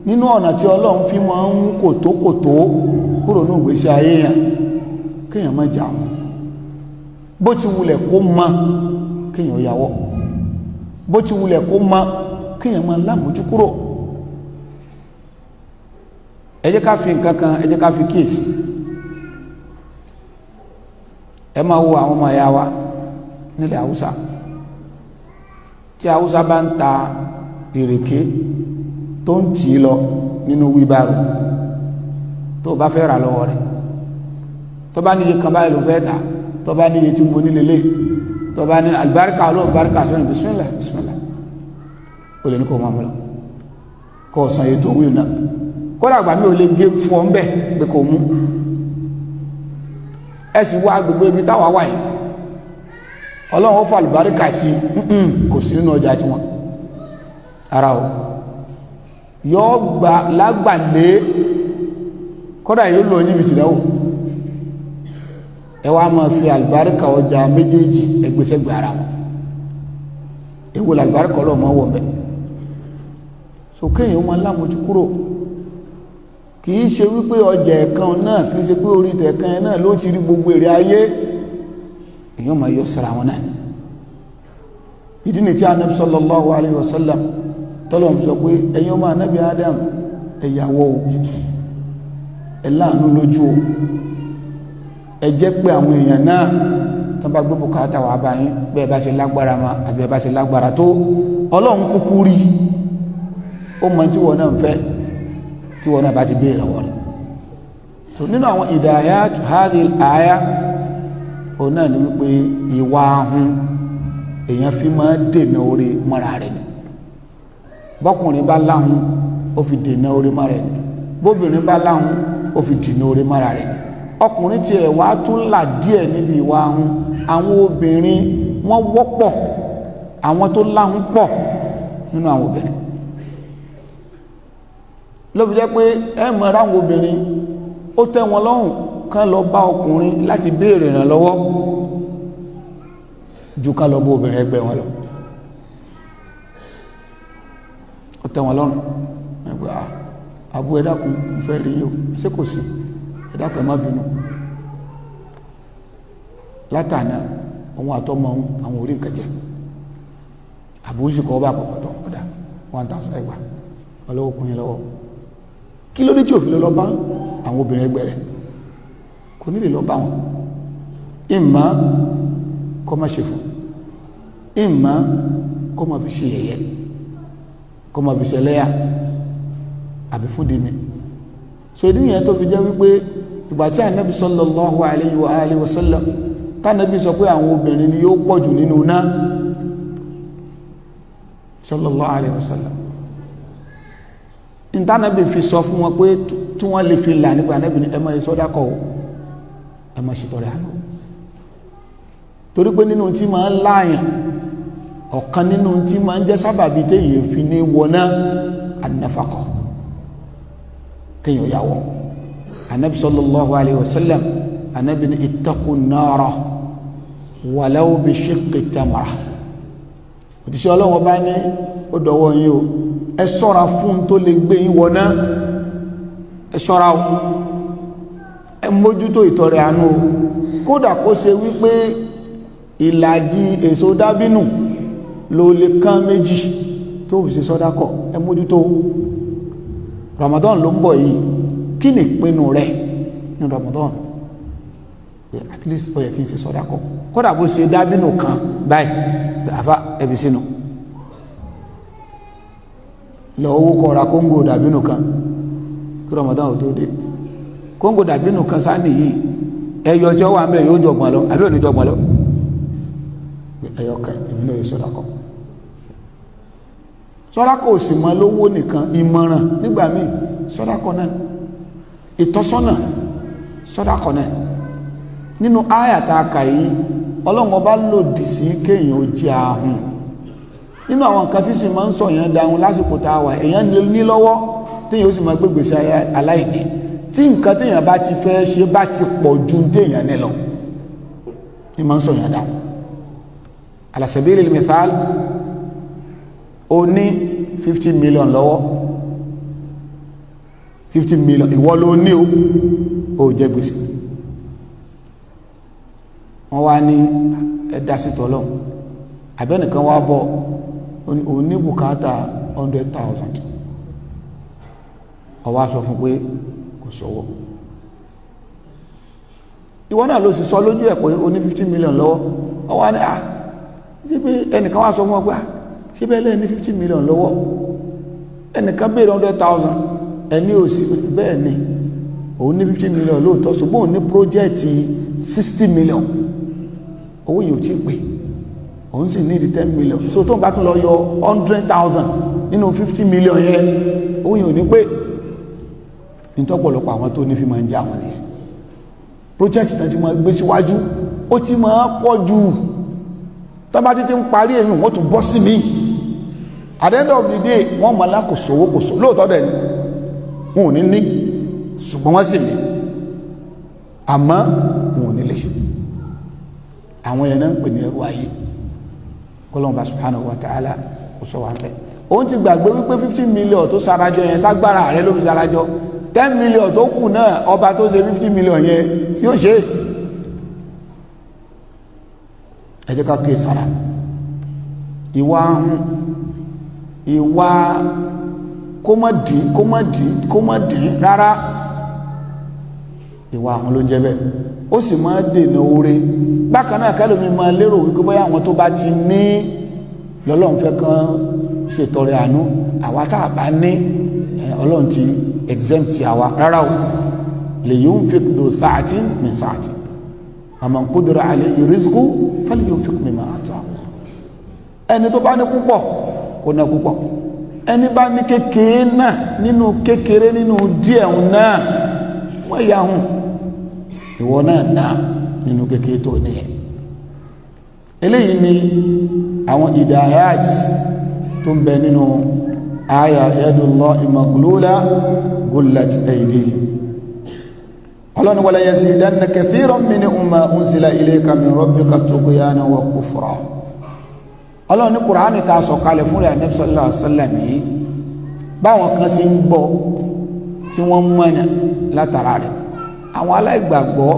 nínú ọ̀nà tí Ọlọ́run fi máa ń mú kòtókòtó kúrò ní ìgbésí ayé èèyàn, kéèyàn má jà wọn. Bó ti wulẹ̀ kó mọ, kéèyàn yàwọ́. Bó ti wulẹ̀ kó mọ, kéèyàn máa lámójú kúrò. Ẹ jẹ́ ká fi nǹkan kan, ẹ jẹ́ ká fi kíyèsí. Ẹ máa wo àwọn ọmọ ẹ̀yà wa nílẹ̀ Haúsá. Tí Haúsá bá ń ta ìrèké tó ń tì í lọ nínú wíbárò, tó bá fẹ́ rà lọ́wọ́ rẹ̀, tó bá níye kan báyìí ló fẹ́ tà, tó bá níye tí mo nílé lé, tó bá ní àlùbáríkà, olóhùn báríkà sọ́nà, bismillah bismillah, ó lè ní kó máa mú lọ, kó san ètò wíwù náà. Kódà àgbà mi ò lè gé fún ọ ń bẹ̀ pé kò mú. Ẹ sì wá gbogbo ibi táwa wà yìí, Ọlọ́run ó fa àlùbáríkà sí, kò sí nínú ọjà tiwọn ara o, yóò gba lágbàlé, kódà yóò lọ níbi tìdáwò. Ẹ wá máa fi àlùbáríkà ọjà méjèèjì ẹgbẹ́sẹ̀gbẹ̀ ara wọn, èwo làlùbáríkà Ọlọ́run máa wọ̀ mẹ́? So kéèyàn máa lámojú kúrò. Kì í ṣe wípé ọjà ẹ̀kan náà, kì í ṣe pé orí tẹ̀kan náà ló ti rí gbogbo èrè ayé. Èèyàn máa yọ síra wọn náà. Ìdí ni tí Ànábì sallallahu alayhi wa sallam tọ́lọ̀ fi sọ pé, ẹ̀yin ọmọ Ànábì Adam, ẹ̀yàwó o, ẹ láàánú lójú o, ẹ jẹ́ pé àwọn èèyàn náà tán bá gbé bùkátà wà bá yín, bẹ́ẹ̀ bá ṣe lágbára ma àbí ẹ bá ṣe lágbára tó, Ọlọ́run kúkú rí, ó mọ tí wọn náà ń fẹ́, tí wọn náà bá ti béèrè lọ́wọ́ rẹ̀. So nínú àwọn hidayat hadhihi àyà, òun náà ni wípé ìwà ahun, èèyàn fi máa dènà oore mọ́ra rẹ̀ ni. Bọ́kùnrin bá láhun, ó fi dènà oore mọ́ra rẹ̀ ni. Bóbìnrin bá láhun, ó fi dènà oore mọ́ra rẹ̀ ni. Ọkùnrin tiẹ̀ wá tún là díẹ̀ níbi ìwà ahun. Àwọn obìnrin, wọ́n wọ́pọ̀, àwọn tó láhun pọ̀ nínú àwọn obìnrin, ló fi jẹ́ pé ẹ mọ̀ ráwọn obìnrin, ó tẹ́ wọn lọ́rùn kán lọ bá ọkùnrin láti béèrè ìrànlọ́wọ́ ju ká lọ bá obìnrin ẹgbẹ́ wọn lọ. Ó tẹ́ wọn lọ́rùn ẹgbẹ́, àbú, ẹ dákun, mo fẹ́ rí yín o. Ṣé kò sí? Ẹ dákun, ẹ má bínú. Látànà, òun àtọmọ òun, àwọn orí nǹkan jẹ. Àbúrú kọ́ bá pọ̀pọ̀tọ̀ ọ̀dà 1000 ẹgbà ọlọ́wọ́ kún yín lọ́wọ́. Kí ló dé tí òfin lọ bá àwọn obìnrin ẹgbẹ́ rẹ̀? Kò ní lè lọ bá wọn. Ìmọ̀ kọ́ má ṣe fún, ìmọ̀ kọ́ má fi ṣe yẹ̀yẹ́, kọ́ má fi ṣe ẹlẹ́yà àbí fún dìmí. So ìdí yẹn tó fi jẹ́ wípé ìgbà tí Ànábì sallallahu alayhi wa alihi wa sallam, tánàbí sọ pé àwọn obìnrin ni yóò pọ̀jù nínú náà, sallallahu alayhi wa sallam, ìtànàbí fi sọ fún wọn pé tí wọ́n lè fi là nípa, Ànábì ní ẹ máa sàdákà o, ẹ máa ṣètọrẹ àánú, torí pé nínú tí máa ń láàyàn, ọ̀kan nínú tí máa ń jẹ́ sábàbí téèyàn fi ní wọná, an-nafaqa, kéèyàn yàwó. Ànábì sallallahu alayhi wa sallam, Ànábì ní ittaqun nara walau bi shiqqi tamra. Òtíṣẹ́ Ọlọ́wọ́ bá ní ó dọ̀wọ́ yín o, ẹ ṣọ́ra fún tó lè gbé yín wọná. Ẹ ṣọ́ra o, ẹ mójútó ìtọrẹ àánú o, kódà kó ṣe wípé ìlàjì èso dábínù ló lè kán méjì tó fi ṣe sọ́dákọ̀, ẹ mójútó. Ramadan ló ń bọ̀ yìí. Kí ni ìpinnu rẹ ní Ramadan? At least ó yẹ kí n ṣe sọ́dákọ̀, kódà bó ṣe dábínù kan báyìí. Àfá, ẹbí sínú lọ owó kọ́ra kóńgò dàbínù kan kí Ramadan ò tó dé. Kóńgò dàbínù kan sáà nìyí, ẹyọ ọjọ́ wà mẹ́, yóò jọgbọ̀n lọ àbí òní jọgbọ̀n lọ. Ẹyọ kan, èmi náà yóò sọ́dákọ̀. Sọ́dákọ̀ ò sì mọ́ lówó nìkan. Ìmọ̀ràn nígbà míì, sọ́dákọ̀ náà. Ìtọ́sọ́nà, sọ́dákọ̀ náà. Nínú áyàtà kà yìí, Ọlọ́run Ọba lòdì sí kéèyàn ó jẹ́ ahun. Nínú àwọn nǹkan tí sì máa ń sọ yẹn dáhùn lásìkò tá a wà, èèyàn ní lọ́wọ́ téèyàn ó sì máa gbégbèsè aláìní. Tí nǹkan téèyàn bá ti fẹ́ ṣe bá ti pọ̀ ju téèyàn ní lọ, ní máa ń sọ yẹn dáhùn. Ala sabilil mithal, o ní 50 million lọ́wọ́, 50 million, ìwọ ló ní o, ò jẹ gbèsè. Wọ́n wá ní ẹ̀dá sí tọ́lọ́, àbẹ́nìkan wá bọ̀, òun ní bùkátà 100,000. Ó wá sọ fún pé Kò sówó. Ìwọ náà ló sì sọ lójú ẹ̀ pé o ní 50 million lọ́wọ́. Ọwọ́ ní à ṣé pé ẹnìkan wá sọ fún ọ pé ṣé bẹ́ẹ̀ lẹ́ẹ̀ ní 50 million lọ́wọ́? Ẹnìkan béèrè 100,000, ẹni ò sí. Bẹ́ẹ̀ ni, òun ní 50 million lóòótọ́, ṣùgbọ́n òun ní project 60 million, owó yìí ò tí pé, òun sì ní 10 million. So tó ń bá tún lọ yọ 100,000 nínú 50 million yẹn, owó yìí ò ní pé. Nítọ́pọ̀lọpọ̀ àwọn tó ní fi máa ń já wọn nìyẹn. Project náà ti máa gbé síwájú, ó ti máa pọ̀ jù. Tó bá títí ń parí èyí, wọ́n tún bọ́ sí mi. At the end of the day, wọ́n mọ̀ lákòsówó kò só. Lóòótọ́ dẹ̀ ni wọn ò ní ní, ṣùgbọ́n wọ́n sì ní, àmọ́ wọn ò ní lè ṣe. Àwọn yẹn náà ń pè ní ẹrú ayé. Kọ́lọ́mùbá subhanahu wa ta'ala kò sọ wà ń bẹ́. Òun ti gbàgbé wípé 50 million tó sarajọ yẹn, ságbára rẹ ló fi sarajọ. 10 million tó kù náà, ọba tó ṣe 50 million yẹn yóò ṣe. Ẹ jẹ́ ká kíyè sára. Ìwà ahun, ìwà kó má dín, kó má dín, kó má dín rárá, ìwà ahun ló ń jẹ́ bẹ́ẹ̀. Ó sì máa dènà oore. Bákan náà, kẹlòmí máa lérò wípé bóyá àwọn tó bá ti ní lọ́lọ́run fẹ́ kán ṣètọrẹ àánú, àwa tá a bá ní, Ọlọ́run ti exempt àwa. Rárá o. Li yunfiq dhu sa'atin min sa'ati wa man qudira alayhi rizquhu falyunfiq mimma ataahu. Ẹni tó bá ní púpọ̀, kó ná púpọ̀. Ẹni bá ní kékeré náà, nínú kékeré, nínú díẹ̀ náà, wọ́n yà hùn. Ìwọ náà ná nínú kékeré tó níyẹn. Eléyìí ni àwọn hidayat tó ń bẹ nínú àyà yadullahi maglula gullat aydihim. Ọlọ́ni wala yazidanna kathiran minhum ma unzila ilayka min rabbika tughyanan wa kufra. Ọlọ́run ní Kùránì ta sọ̀kalẹ̀ fún rẹ̀ Ànábì sallallahu alaihi wasallam yìí, báwọn kan sì ń gbọ́ tí wọ́n mọ̀nà látara rẹ̀, àwọn aláìgbàgbọ́,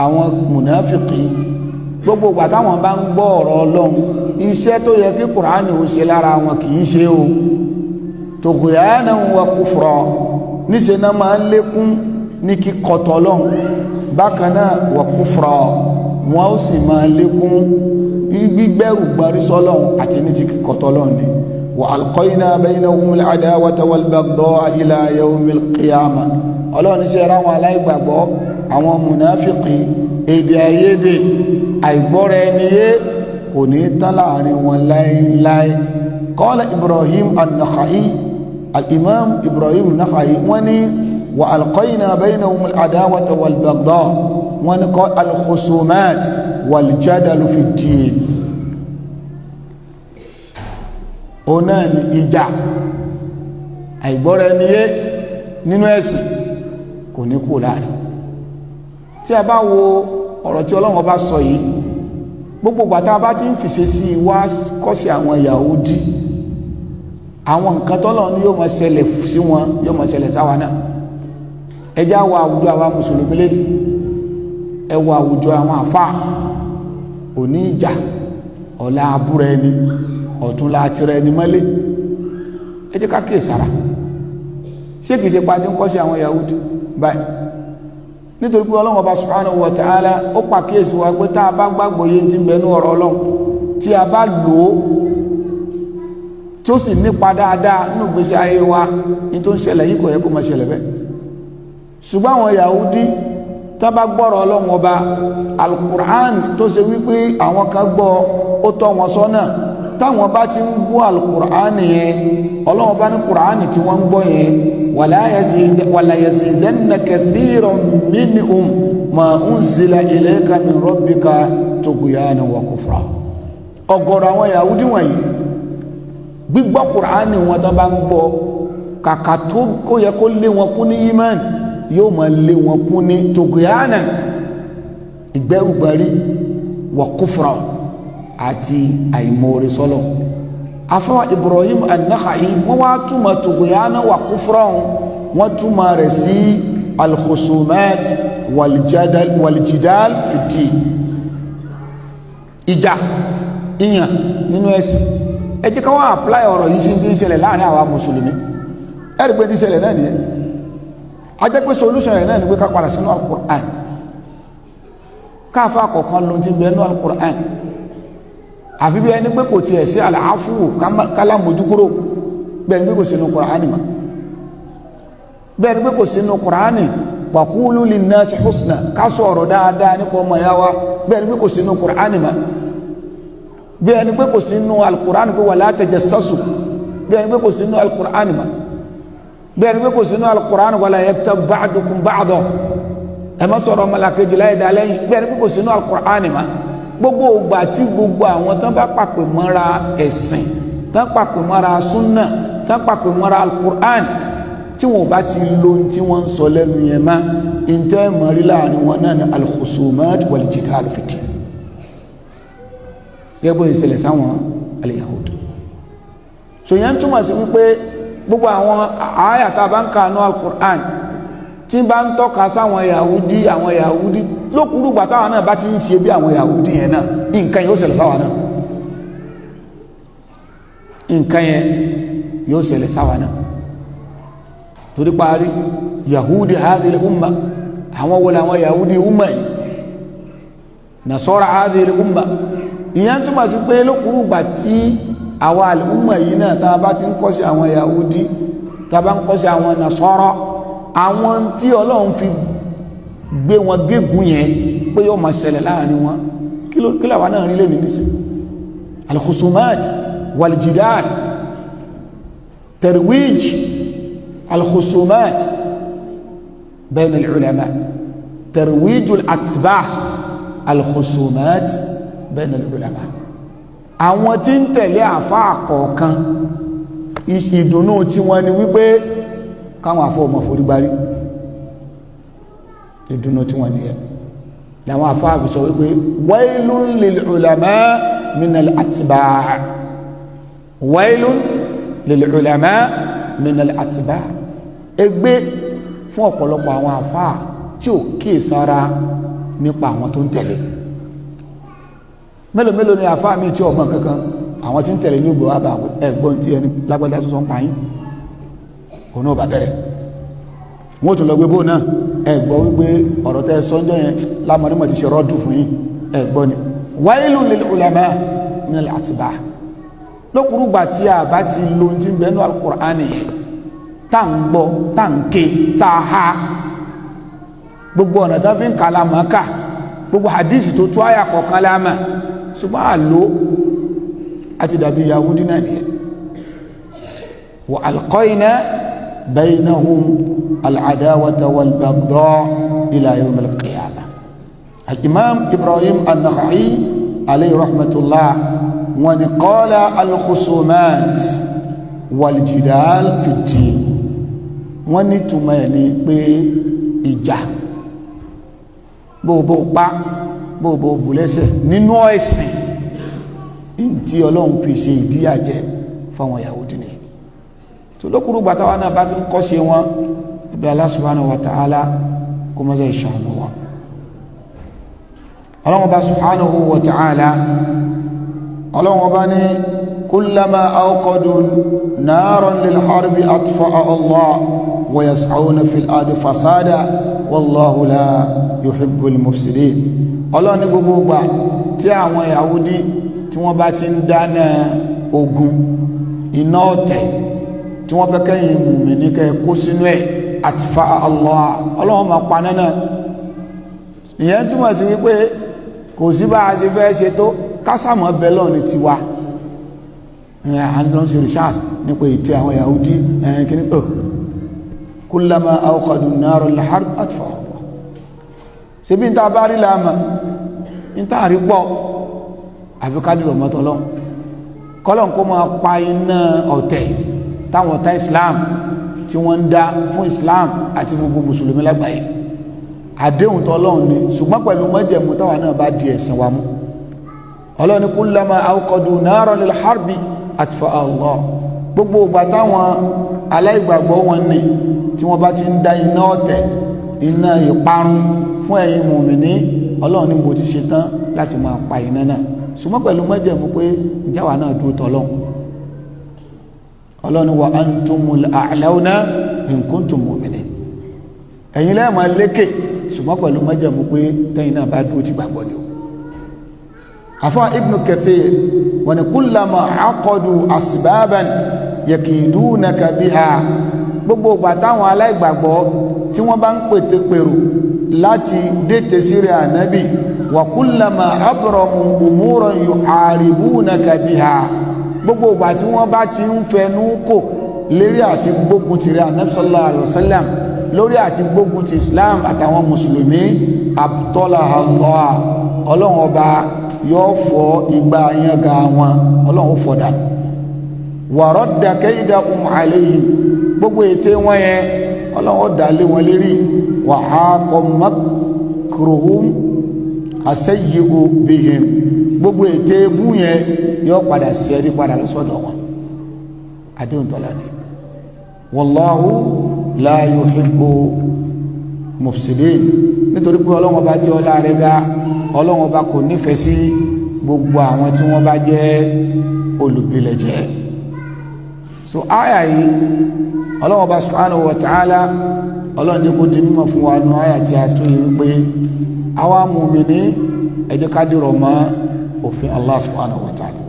àwọn mùnáfìkì, gbogbo ìgbà táwọn bá ń gbọ́ ọ̀rọ̀ Ọlọ́run, iṣẹ́ tó yẹ kí Kùránì ó ṣe lára wọn kì í ṣe o. Tughyanan wa kufra, níṣẹ́ náà máa ń lékún ní kíkọtọ̀ Ọlọ́run. Bákan náà, wa kufra, wọn ó sì máa lékún gbígbẹ́rù gbárí sọ́lọ́run àti ní ti kíkọtọ̀ Ọlọ́run ni. Wa alqayna baynahumul adawata wal baghdha'a ila yawmil qiyamah. Ọlọ́run ní ṣe ra àwọn aláìgbàgbọ́, àwọn mùnáfìkì, èdè àìyedè, àìgbọ́ra ẹni yé kò ní tán láàrin wọn láéláé. Qala Ibrahim an-Nakha'i, al-imam Ibrahim an-Nakha'i, wọ́n ní wa alqayna baynahum al-adawata wal-baghdha, wọ́n ní kọ́ al-khusumat wal-jadalu fi ddin. Ó náà ní ìjà, àìgbọ́ra ẹni yé nínú ẹ̀sìn kò ní kú láàrin. Tí a bá wo ọ̀rọ̀ tí Ọlọ́run bá sọ yìí, gbogbo gbàtà bá ti ń fìṣe sí wá kọ́sí àwọn Yahudi, àwọn nǹkan tọ́lọ̀ ní yóò máa ṣẹlẹ̀ sí wọn, yóò máa ṣẹlẹ̀ sáwa náà. Ẹ já wo àwùjọ àwa mùsùlùmí lé, ẹ wo àwùjọ àwọn àfáà. Òní ìjà, ọ̀la abúrẹ́ ẹni, ọ̀túnla tirẹ̀ ẹni mọ́lé. Ẹ jẹ́ ká kíyè sára. Ṣé kìí ṣe pa tí ń kọ́ sí àwọn Yahudi báyìí? Nítorí pé Ọlọ́run Ọba subhanahu wa ta'ala ó pàkíyèsí wa pé tá a bá gbàgbọ́ yé ti ń bẹ ní ọ̀rọ̀ Ọlọ́run, tí a bá lò ó, tí ó sì nípa dáadáa nínú ìgbésí ayé wa, ní tó ń ṣẹlẹ̀ yìí kò yẹ kó máa ṣẹlẹ̀ bẹ́ẹ̀. Ṣùgbọ́n àwọn Yahudi, tá bá gbọ́rọ̀ Ọlọ́run Ọba alukur'an, tó ṣe wípé àwọn kan gbọ́, ó tọ́ wọn sọ́nà, táwọn bá ti ń gbọ́ alukur'an yẹn, Ọlọ́run bá ní kur'an tí wọ́n ń gbọ́ yẹn, wala yazidanna kathiran minhum ma unzila ilayka min rabbika tughyanan wa kufra. Ọ̀gọ̀rọ̀ àwọn Yahudi wọ̀nyí, gbígbọ́ kur'an wọn tó bá ń gbọ́, kàkà tó kó yẹ kó lé wọn kún ní iman, yóò máa lé wọn kún ní tughyanan, ìgbẹ́rùgbẹ́rí, wa kufra, àti àìmoore sọ́lọ̀. Afọwọ́ Ibrahim an-Nakha'i, wọ́n wá túmọ̀ tughyana wa kufra, wọ́n túmọ̀ rẹ̀ sí al-khusumat wal-jidal fi-ddin, ìjà, ìyàn nínú ẹ̀sìn. Ẹ jẹ́ ká wá apply ọ̀rọ̀ yìí sí ti ń ṣẹlẹ̀ láàrin àwa mùsùlùmí. Ẹ̀rí pé ti ṣẹlẹ̀ náà nìyẹn. A jẹ́ pé solution rẹ̀ náà ni pé ká padà sínú Al-Qur'an, káfà kọ̀ọ̀kan ló ti bẹ nínú Al-Qur'an. Àfi bí ẹni pé kò tiẹ̀ sí àlàáfù kálá mójúkúrò, bẹ́ẹ̀ ni pé kò sínú Qur'an mà, bẹ́ẹ̀ ni pé kò sínú Qur'an. Wa qulu linnasi husna, ká sọ̀rọ̀ dáadáa nípa ọmọ ìyá wa, bẹ́ẹ̀ ni pé kò sínú Qur'an mà. Bẹ́ẹ̀ ni pé kò sínú Al-Qur'an pé wala tajassasu, bẹ́ẹ̀ ni pé kò sínú Al-Qur'an mà. Bẹ́ẹ̀ ni pé kò sínú Al-Qur'an wala yaktab ba'dukum ba'da, ẹ má sọ̀rọ̀ ọmọlàkejì láyé dá lẹ́yìn, bẹ́ẹ̀ ni pé kò sínú Al-Qur'an mà. Gbogbo ògbà tí gbogbo àwọn tán bá pàpè mọ́ra ẹ̀sìn, tán pàpè mọ́ra súnà, tán pàpè mọ́ra Al-Qur'an, tí wọn bá ti lo ohun tí wọ́n ń sọ lẹ́nu yẹn má, ìtẹ́ mọ̀rí láàrin wọn náà ni al-khusumat wal-jidal fi-ddin, gẹ́gẹ́ bó ìṣẹ̀lẹ̀ sáwọn al-Yahud. So yẹn túmọ̀ sí wípé gbogbo àwọn àyà tá a bá ń kà ní Al-Qur'an tí bá ń tọ́ka sáwọn Yahudi, àwọn Yahudi lókùrúgbà táwọn náà bá ti ń ṣe bí àwọn Yahudi yẹn náà, nǹkan yóò ṣẹlẹ̀ sáwọn náà, nǹkan yẹn yóò ṣẹlẹ̀ sáwọn náà. Torí parí Yahudi hadhihi umma, àwọn wọlé àwọn Yahudi umma yìí, Nasara hadhihi umma. Ìyẹn túmọ̀ sí pé lókùrúgbà tí àwa àlùmọ̀ yìí náà tá a bá ti ń kọ́ sí àwọn Yahudi, tá a bá ń kọ́ sí àwọn Nasara, àwọn tí Ọlọ́run fi gbé wọn gégùn yẹn pé yóò máa ṣẹlẹ̀ láàrin wọn. Kí làwa náà rí lẹ́nu nísìn? Al-khusumat wal-jidal, tarwij al-khusumat bayna al-ulama, tarwij al-atba' al-khusumat bayna al-ulama. Àwọn tí ń tẹ̀lé àfáà kọ̀ọ̀kan, ìdùnnú tí wọ́n ni wípé káwọn àfọ́ ọmọ forí gbárí, ìdùnnú tí wọ́n ni ẹ̀ làwọn àfáà fi sọ wípé wailun lil ulama minal atba', wailun lil ulama minal atba'. Ègbé fún ọ̀pọ̀lọpọ̀ àwọn àfáà tí ò kíyèsára nípa àwọn tó ń tẹ̀lé. Mélòó mélòó ni àfáà mi tí ọmọ kankan, àwọn tí ń tẹ̀lé ní ògbò wà bá ẹ̀gbọ́n tí ẹni lágbàdá tó sọ ń pa yín, òun náà bá bẹ̀rẹ̀, wọ́n tún lọ gbé bóun náà, ẹ̀gbọ́ wípé ọ̀rọ̀ tẹ́ sọ́njọ́ yẹn lámọ̀nímọ̀ ti ṣe rọ́dù fún yín, ẹ̀gbọ́ ni. Wailun lil ulama minal atba'. Lókùrúgbà tí a bá ti lo ti ń bẹnu Al-Qur'ani yẹn, tá ń gbọ́, tá ń ké, tá a ha, gbogbo ọ̀nà tó fi ń kà lámọ̀ ká, gbogbo hadith tó tó àyà kọ̀ọ̀kan lámọ̀, ṣùgbọ́n àlò àti dàbí Yahudi náà nìyẹn. Wa alqayna baynahum al-adawata wal-baghdha ila yawm al-qiyamah. Al-imam Ibrahim an-Nakha'i alayhi rahmatullah, wọ́n ní qala al-khusumat wal-jidal fi ddin, wọ́n ní túmọ̀ ẹ̀ ní pé ìjà, bóòbó pa bóòbó bùlẹ́sẹ̀ nínú ẹ̀sìn tí Ọlọ́run fi ṣe ìdíyàjẹ fáwọn Yahudi ni. Tó lókùrú gbàtàwà náà bá ti ń kọ́ṣe wọn, ibi Allah subhanahu wa ta'ala kó mọ́sẹ̀ ìṣàánú wọn. Ọlọ́run bá subhanahu wa ta'ala, Ọlọ́run bá ní kullama awqadu naran lil harbi atfa'a Allah wa yas'awna fil ardi fasada wallahu la yuhibbul mufsidin. Ọlọ́run ní gbogbo gbà tí àwọn Yahudi tí wọ́n bá ti ń dáná ogun, iná ọ̀tẹ̀ tí wọ́n fẹ́ kẹ́yìn mùmínì kẹ́ kó sínú ẹ̀, atfa Allah, Ọlọ́run máa pa náà. Ìyẹn túmọ̀ sí wípé kò sí bá a ṣe fẹ́ ṣe tó kásàmọ́ bẹ́lọ̀ ní tiwa. À ń lọ sí research nípa ètè àwọn Yahudi ẹ̀yìn kìíní ọ̀ kullama awqadu nara al-harb atfa Allah. Ṣe bí n ta bá rí láàmà, n ta rí pọ̀, àfi ká dìrọ̀ mọ́tọ́ lọ kọ́lọ̀ kó máa pa iná ọ̀tẹ̀ táwọn ọ̀tá Islam tí wọ́n ń dá fún Islam àti gbogbo mùsùlùmí lágbàáyé. Àdéhùn tọ́lọ́run ni, ṣùgbọ́n pẹ̀lú májẹ̀mú táwa náà bá di ẹ̀sìn wa mú. Ọlọ́run ní kullama awqadu naran lil harbi atfa Allah. Gbogbo ìgbà táwọn aláìgbàgbọ́ wọn ní tí wọ́n bá ti ń dá iná ọ̀tẹ̀, iná ìparun fún ẹ̀yin mùmìní, Ọlọ́run ní mo ti ṣe tán láti máa pa iná náà, ṣùgbọ́n pẹ̀lú májẹ̀mú pé ìjáwà náà dúró tọ́lọ́run. Ọlọ́run ní wa antumul a'lawna in kuntum mu'minin. Ẹ̀yin lẹ́ẹ̀ máa lékè, ṣùgbọ́n pẹ̀lú májẹ̀mú pé tẹ́yìn náà bá dúró ti gbàgbọ́ ni o. Afa Ibn Kathir wọ́n ní kullama aqadu asbaban yakidunaka biha, gbogbo ìgbà táwọn aláìgbàgbọ́ tí wọ́n bá ń pètè pèrò láti dètè sírí ànábì, wa kullama abramu umuran yuharibunaka biha, gbogbo ìgbà tí wọ́n bá ti ń fẹnu kò lérí àti gbógun tìrẹ ànábì sallallahu alaihi wasallam, lórí àti gbógun ti Islam àtàwọn mùsùlùmí, abtalaha Allah, ọlọ́run ọba yóò fọ́ igbá yánga wọn, ọlọ́run ó fọ́ dànù. Wa radda kaydahum alayhim, gbogbo ète wọn yẹn, ọlọ́run ó dá lé wọn lérí. Wa haqa makruhum asayyi'u bihim, gbogbo ète ebú yẹn yóò padà sẹ́rí padà lọ́sọ̀dọ̀ wọn. Àdéhùn tọ́lá ni. Wallahu la yuhibbu mufsidin, nítorí pé ọlọ́run ọba tí ọlá rẹ̀ ga, ọlọ́run ọba kò nífẹ̀ẹ́ sí gbogbo àwọn tí wọ́n bá jẹ́ olùbilẹ̀jẹ́. So àyà yìí, ọlọ́run ọba subhanahu wa ta'ala, ọlọ́run ní kó di mímọ̀ fún wa nù àyà tí a tún yìí wípé àwa mùmíní, ẹ jẹ́ ká dìrọ̀ mọ́ òfin Allah subhanahu wa ta'ala,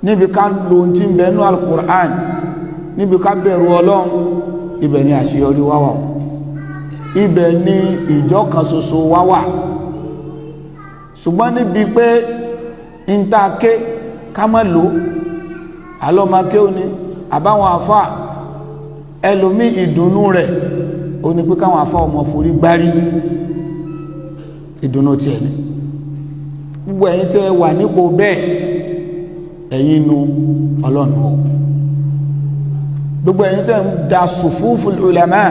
níbi ká lo ohun tí ń bẹ nú al-Qur'an, níbi ká bẹ̀rù ọlọ́run. Ibẹ̀ ni àṣeyọrí wá wà, ibẹ̀ ni ìjọ kan ṣoṣo wá wà. Ṣùgbọ́n níbi pé ń ta ké ká má lò alọ́mọké ó ní àbáwọn àfà ẹlòmí, ìdùnnú rẹ̀ ó ní pé káwọn àfà ọmọ forí gbárí, ìdùnnú tiẹ̀ ni. Gbogbo ẹ̀yin tẹ́ wà nípò bẹ́ẹ̀, ẹ̀yin nu ọlọ́run o. Gbogbo ẹ̀yin tẹ́ ń da sùfúfù ulama,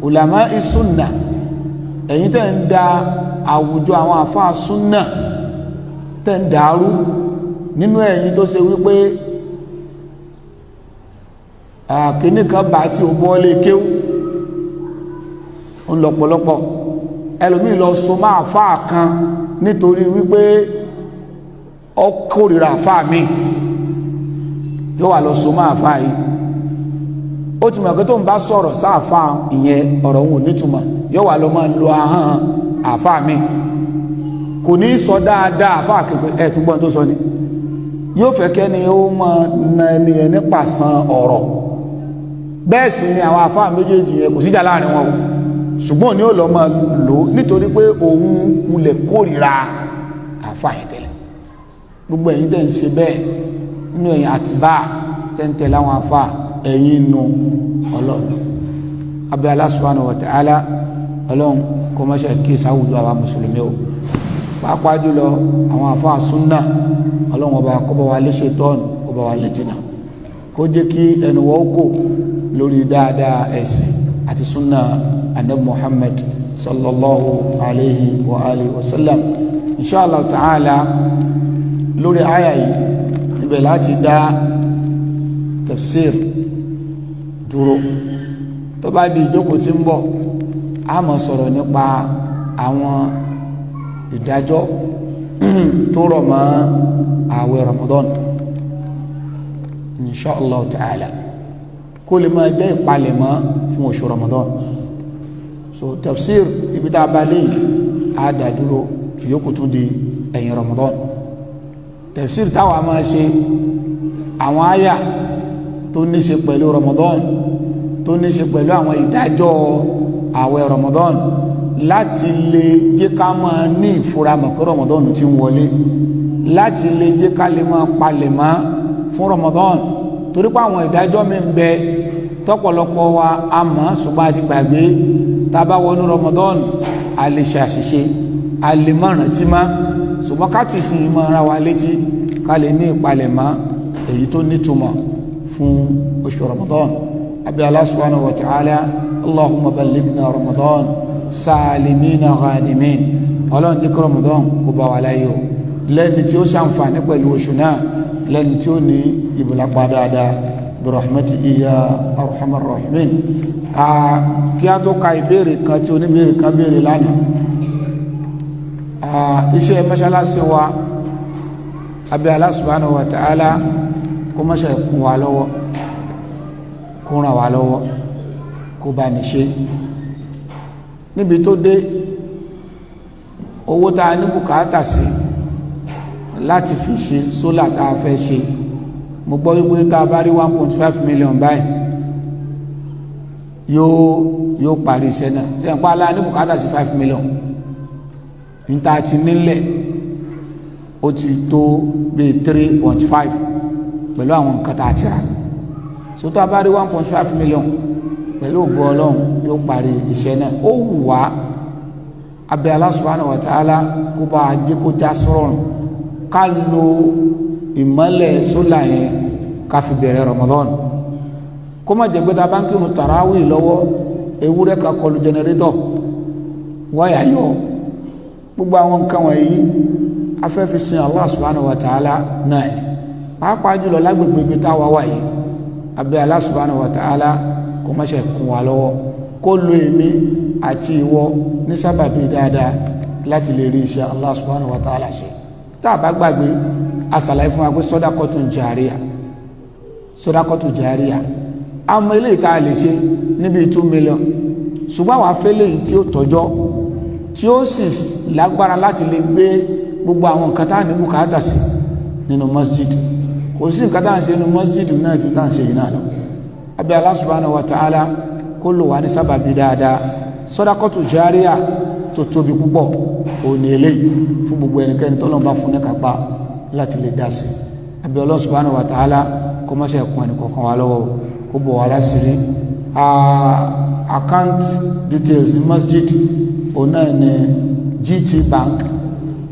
ulama ìsúnà, ẹ̀yin tẹ́ ń da àwùjọ àwọn àfáà súnà, tẹ́ ń dàrú nínú ẹ̀yin tó ṣe wípé àkíní kan bá tí ó bọ́ lé kéwú ń lọ́pọ̀lọpọ̀ ẹlòmíì lọ so máa àfáà kan nítorí wípé ó kórìíra àfáà mi, yóò wà lọ so máa àfáà yìí. Ó ti mọ̀ pé tó ń bá sọ̀rọ̀ sáàfáà ìyẹn, ọ̀rọ̀ òun ò nítumọ̀, yóò wà lọ máa lo ahọ́n àfáà mi, kò ní sọ dáadáa àfáà képe ẹ̀ tún gbọ́n tó sọ ni. Yóò fẹ́ kẹ́ni ó máa na ẹni ẹ̀ nípasàn ọ̀rọ̀. Bẹ́ẹ̀ sì ni àwọn àfáà méjèèjì yẹn, kò síjà láàrin wọn o, ṣùgbọ́n ní ó lọ máa lò ó nítorí pé òun wulẹ̀ kórìíra àfáà yẹn tẹ́lẹ̀. Gbogbo ẹ̀yin tẹ́ ń ṣe bẹ́ẹ̀ nínú ẹ̀yin àtibá tẹ́ ń tẹ̀lé àwọn àfáà, ẹ̀yin nu ọlọ́run. Abẹ́ Allah subhanahu wa ta'ala, ọlọ́run kó má ṣe kí sáwùjọ àwa mùsùlùmí o, pàápàá jùlọ àwọn àfáà súnà. Ọlọ́run ọba kó bá wa lé ṣètọ́nù, kó bá wa lé jìnnà, kó jẹ́ kí ẹnu wọ́n kò lórí dáadáa ẹ̀sìn àti súnà anabi Muhammad sallallahu alayhi wa alihi wa sallam. Inshallah ta'ala, lórí àyà yìí, ibẹ̀ láti dá tafsir dúró. Tó bá di ìjókòó tí ń bọ̀, a máa sọ̀rọ̀ nípa àwọn ìdájọ́ tó rọ̀ mọ́ ààwẹ̀ Ramadan, inshallah ta'ala, kó lè máa jẹ́ ìpalẹ̀mọ́ fún oṣù Ramadan. So tafsir ibi tá a bá lè á dá dúró, ìyókù tún di ẹ̀yìn Ramadan. Tafsir táwa máa ṣe, àwọn àyà tó ní ṣe pẹ̀lú Ramadan, tó ní ṣe pẹ̀lú àwọn ìdájọ́ àwẹ̀ Ramadan, láti lè jẹ́ ká máa ní ìfura mọ̀ pé Ramadan ti ń wọlé, láti lè jẹ́ ká lè máa palẹ̀ mọ́ fún Ramadan, torí pé àwọn ìdájọ́ mi ń bẹ tọ́pọ̀lọpọ̀ wa a mọ̀, ṣùgbọ́n a ti gbàgbé. Tá a bá wọnú Ramadan, a lè ṣe àṣìṣe, a lè má rántí mọ́, ṣùgbọ́n ká ti sìn mọ́ ara wa létí, ká lè ní ìpalẹ̀mọ́ èyí tó nítumọ̀ fún oṣù Ramadan. Abi Allah subhanahu wa ta'ala, Allahumma ballighna Ramadan salimina ghanimin. Ọlọ́run, jẹ́ kí Ramadan kó bá wa láyé o, lẹ́ni tí ó ṣàǹfààní pẹ̀lú oṣù náà, lẹ́ni tí ó ní ìbùlápá dáadáa, birahmatihi ya arhamar rahimin. Kí a tó ka ìbéèrè kan tí oníbéèrè kan béèrè lánàá, iṣẹ́ mọ́ṣáláṣí wa, abẹ́ Allah subhanahu wa ta'ala kó mọ́ṣẹ́ kún wa lọ́wọ́, kó ràn wá lọ́wọ́. kó bá ní ṣe. Níbi tó dé, owó tá a ní bùkátà sí láti fi ṣe solar tá a fẹ́ ṣe, mo gbọ́ wípé tá a bá rí 1.5 million báyìí, yóò parí iṣẹ́ náà. Ṣe ń pa alá ní bùkátà sí 5 million níta ti nílẹ̀, ó ti tó bíi 3.5 pẹ̀lú àwọn nǹkan tá a ti rà. So tá a bá rí 1.5 million, pẹ̀lú ògo Ọlọ́run, yóò parí iṣẹ́ náà. Ó wù wá, abẹ́ Allah subhanahu wa ta'ala kó bá a jẹ́ kó já sọ́rọ̀rùn, ká lo ìmọ́lẹ̀ solar yẹn ká fi bẹ̀rẹ̀ Ramadan, kó má jẹ́ pé tá a bá ń kírun tarawih lọ́wọ́, ewúrẹ́ kan kọlu generator, wáyà yọ. Gbogbo àwọn nǹkan wọ̀nyí, afẹ́ fi sin Allah subhanahu wa ta'ala náà ni, pàápàá jùlọ lágbègbè ibi táwa wà yìí. Abẹ́ Allah subhanahu wa ta'ala kó má ṣe kún wa lọ́wọ́, kó lo èmi àti ìwọ ní sábàbí dáadáa láti lè rí iṣẹ́ Allah subhanahu wa ta'ala ṣe. Tá a bá gbàgbé, asàlàyé fún wa pé sọ́dákọ́tù jàríà, sọ́dákọ́tù jàríà, àmọ́ ilé ìta lè ṣe níbi 2 million, ṣùgbọ́n àwọn afẹ́lẹ́ yìí tí ó tọ́jọ́, tí ó sì lágbára láti lè gbé gbogbo àwọn nǹkan tá ní bùkátà sí nínú masjid. Kò sí nǹkan tá à ń ṣe nínú masjid náà ju tá à ń ṣe yìí náà lọ. Abẹ́ Allah subhanahu wa ta'ala kó lò wá ní sábàbí dáadáa. Sọ́dákọ́tù járíà tó tóbi púpọ̀ òní eléyìí fún gbogbo ẹnikẹ́ni tọ́lọ́run bá fún ní kápá láti lè dá sí. Abẹ́ Allah subhanahu wa ta'ala kó má ṣe kún ẹnì kọ̀ọ̀kan wa lọ́wọ́, kó bọ̀ wá láṣìírí. Account details masjid òun náà ní GT Bank,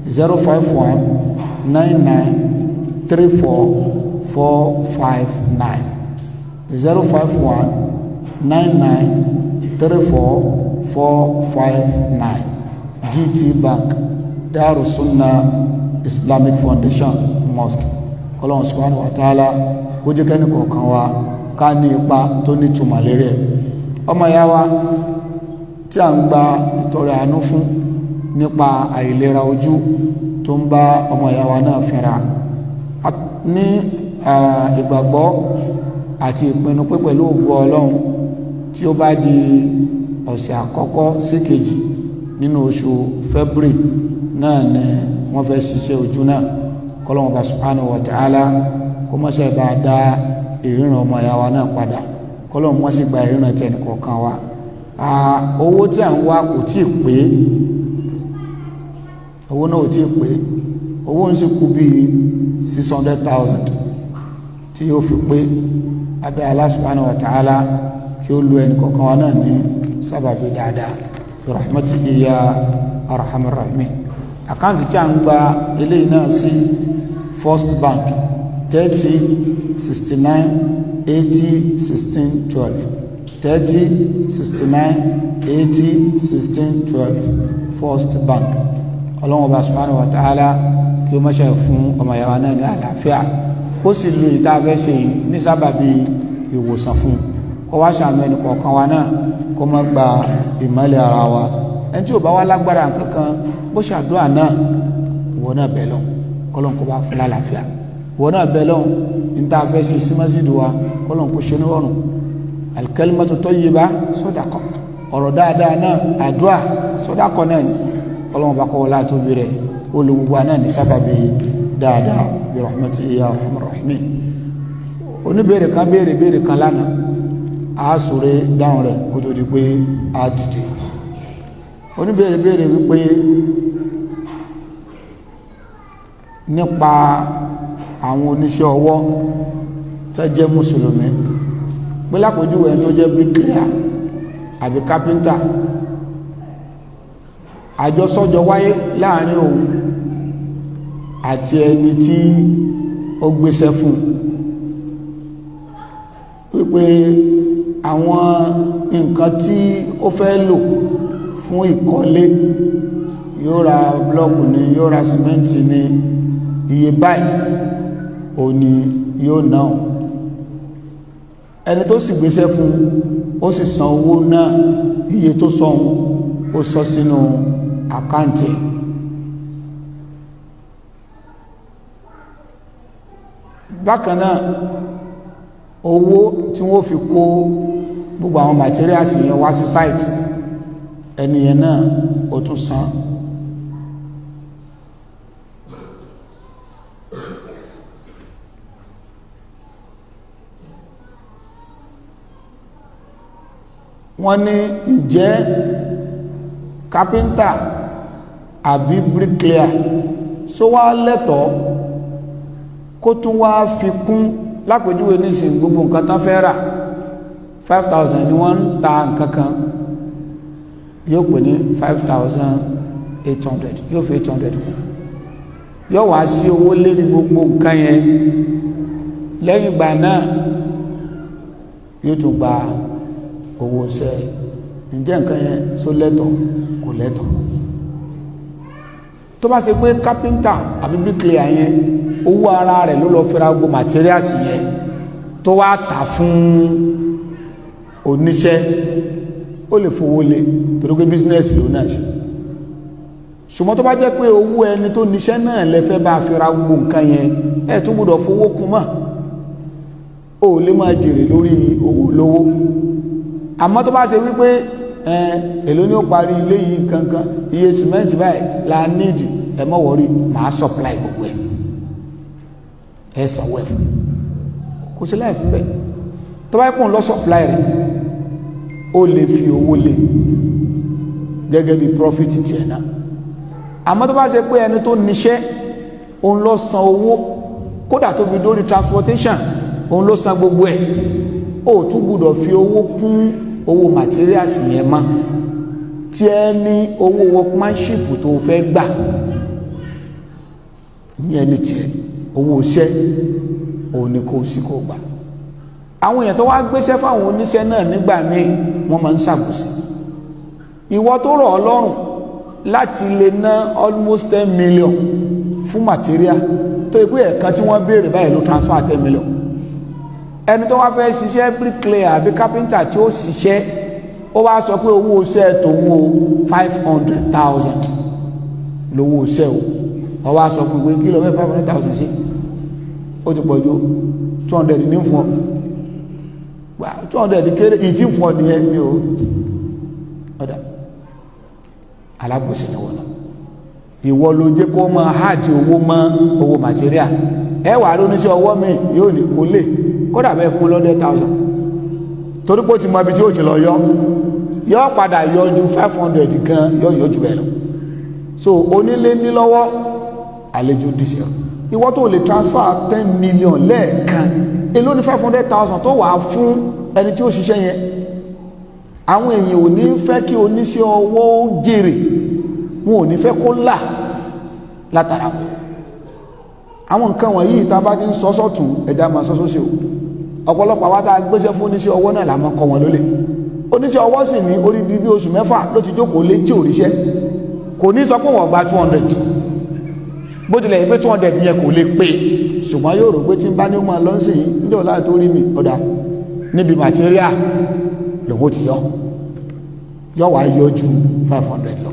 0519934459, 0519934459, GT Bank, Darussunnah Islamic Foundation Mosque. Kọ́lọ́hun subhanahu wa ta'ala kó jẹ́ kẹ́ni kọ̀ọ̀kan wa ká ní ipa tó ní túmọ̀ lérí ẹ̀. Ọmọ ìyá wa tí a ń gba ìtọrẹ àánú fún nípa àìlera ojú tó ń bá ọmọ ìyá wa náà fínra, ní ìgbàgbọ́ àti ìpinnu pé pẹ̀lú ògo Ọlọ́run, tí ó bá di ọ̀sẹ̀ àkọ́kọ́ sí kejì nínú oṣù February náà ni wọ́n fẹ́ ṣiṣẹ́ ojú náà. Kọ́lọ́hun bá subhanahu wa ta'ala kó mọ́ṣẹ́ bá dá ìríran ọmọ ìyá wa náà padà, kọ́lọ́hun wọ́n sì gba ìríran tẹ̀ nìkọ̀ọ̀kan wa. Owó tí à ń wá kò tí ì pé, owó náà ò tí ì pé. Owó ń sì kú bíi 600,000 tí yóò fi pé. Abẹ́ Allah subhanahu wa ta'ala kí ó lu ẹnì kọ̀ọ̀kan wa náà ní sábàbí dáadáa, bi rahmatihi ya arhamar rahimin. Account tí a ń gba eléyìí náà sí, First Bank, 3069801612, 3069801612, First Bank. Ọlọ́run Ọba subhanahu wa ta'ala kí ó mọ́ṣẹ́ fún ọmọ ìyàwó náà ní àlàáfíà, kó sì lo ìta fẹ́ ṣe yìí ní sábàbí ìwòsàn fún, kó wá ṣàánú ẹnì kọ̀ọ̀kan wa náà, kó má gba ìmọ́lẹ̀ ara wa. Ẹni tí ò bá wá lágbára nǹkan, bó ṣàdúrà náà, ìwọ náà bẹ̀ lọ́hùn, kọ́lọ́n kó bá fún lálàáfíà. Ìwọ náà bẹ̀ lọ́hùn, ní tá a fẹ́ ṣe sí mọ́sídìí wa, kọ́lọ́n kó ṣe ní rọrùn. Al-kalimatu tayyiba sadaqa, ọ̀rọ̀ dáadáa náà, àdúrà sadaqa náà ni. Kọ́lọ́n bá kọ́ wọlé àtóbi rẹ̀, ó lo gbogbo àná ní sábàbí dáadáa, bi rahmatihi ya arhamar rahimin. Oníbèrè kan béèrè béèrè kan lánàá, a sòrè dáhùn rẹ̀ kó tó di pé a dìde. Oníbèrè béèrè wípé nípa àwọn oníṣẹ́ ọwọ́ tó jẹ́ mùsùlùmí, pé lápòjúwe ẹni tó jẹ́ bricklayer àbí kápẹ́ńtà, àjọsọ́jọ wáyé láàrin òun àti ẹni tí ó gbéṣẹ́ fún wípé àwọn nǹkan tí ó fẹ́ lò fún ìkọ́lé, yóò ra blọ́ọ̀kù ni, yóò ra sìmẹ́ǹtì ni, iye báyìí ò ní yóò náà. Ẹni tó sì gbéṣẹ́ fún, ó sì san owó náà, iye tó sọ ó sọ sínú account. Bákan náà, owó tí wọ́n fi kó Gbogbo àwọn materials yẹn wá sí site, ẹni yẹn náà ó tún san. Wọ́n ní ǹjẹ́ kápẹ́ńtà àbí bricklayer só wá lẹ́tọ̀ọ́ kó tún wá fi kún? Lápèjúwe nísìn, gbogbo nǹkan tán fẹ́ rà, 5,000 ni wọ́n ń ta nǹkan kan, yóò pè ní 5,800, yóò fi 800 kún, yóò wá sí owó lérí gbogbo nǹkan yẹn. Lẹ́yìn ìgbà náà, yóò tún gba owó iṣẹ́. Ǹjẹ́ nǹkan yẹn só lẹ́tọ̀? Kò lẹ́tọ̀. Tó bá ṣe pé kápẹ́ńtà àbí bricklayer yẹn, owó ara rẹ̀ ló lọ fẹ́ra gbogbo materials yẹn tó wá tà fún oníṣẹ́, ó lè fowó lé, torí pé business ló náà ṣe. Ṣùgbọ́n tó bá jẹ́ pé owó ẹni tó níṣẹ́ náà lẹ́fẹ́ bá fi ra gbogbo nǹkan yẹn, ẹ̀ tún gbọ́dọ̀ fowó kún mọ́. Ó lè máa jèrè lórí owó lówó. Àmọ́ tó bá ṣe wípé èló ní ó parí ilé yìí kankan, iye sìmẹ́ǹtì báyìí la need, ẹ má worry, màá supply gbogbo ẹ̀, ẹ sanwó ẹ̀ fún, kò sí láì fún bẹ́ẹ̀. Tó bá kún lọ supply rẹ̀, ó lè fi owó lé gẹ́gẹ́ bí profit tiẹ̀ náà. Àmọ́ tó bá ṣe pé ẹni tó níṣẹ́, òun ló san owó, kódà tó fi dórí transportation, òun ló san gbogbo ẹ̀, ó tún gbúdọ̀ fi owó kún owó materials yẹn mọ́. Tí ẹ ní owó workmanship tó fẹ́ gbà ní ẹni tiẹ̀, owó iṣẹ́ òun ni kò sí kò gbà. Àwọn èèyàn tó wá gbéṣẹ́ fáwọn oníṣẹ́ náà, nígbà míì wọ́n máa ń ṣàbòsí. Ìwọ tó rọ̀ ọ́ lọ́rùn láti lè ná almost 10 million fún material, tó yẹ pé ẹ̀kan tí wọ́n béèrè báyìí ló transfer 10 million, ẹni tó wá fẹ́ ṣiṣẹ́, bricklayer àbí carpenter tí ó ṣiṣẹ́, ó wá sọ pé owó iṣẹ́ tòun o, 500,000 lówó iṣẹ́ o. Ó wá sọ fún pé kí ló fẹ́ 500,000 sí? Ó ti pọ̀ ju, 200 ní fún ọ, 200 kéré, ìtí fún ọ nìyẹn mi ò ọ̀dà. Alábòsí ni wọ́n náà. Ìwọ ló jẹ́ kó máa add owó mọ́ owó material. Ẹ wà lóníṣẹ́ ọwọ́ mi, yóò ní kó lè kódà bẹ́ẹ̀ fún 100,000, torí pé ó ti mọ ibi tí ó ti lọ yọ, yọ padà yọ ju 500 gan, yọ yọ ju bẹ́ẹ̀ lọ. So onílé ní lọ́wọ́, àlejò díṣẹ́. Ìwọ tó lè transfer 10 million lẹ́ẹ̀kan, èló ní 500,000 tó wà fún ẹni tí ó ṣiṣẹ́ yẹn? Àwọn èèyàn ò ní fẹ́ kí oníṣẹ́ ọwọ́ jèrè, wọn ò ní fẹ́ kó là látara wọn. Àwọn nǹkan wọ̀nyí, tá a bá ti ń sọ sọ́tún, ẹ̀dá máa sọ sósì o. Ọ̀pọ̀lọpọ̀ àwọn tá a gbéṣẹ́ fún oníṣẹ́ ọwọ́ náà là máa kọ́ wọn lólè. Oníṣẹ́ ọwọ́ sì ní orí bí oṣù 6 ló ti jókòó lé tí ò ríṣẹ́. Kò ní sọ pé wọ́n gba 200, bó tilẹ̀ yìí pé 200 yẹn kò lè pé, ṣùgbọ́n yóò rò pé tí n bá ní ó máa lọ sí yìí níjọ́ láti tó rí mi ọ̀dà níbi material lòun ó ti yọ, yọ wá yọ ju 500 lọ.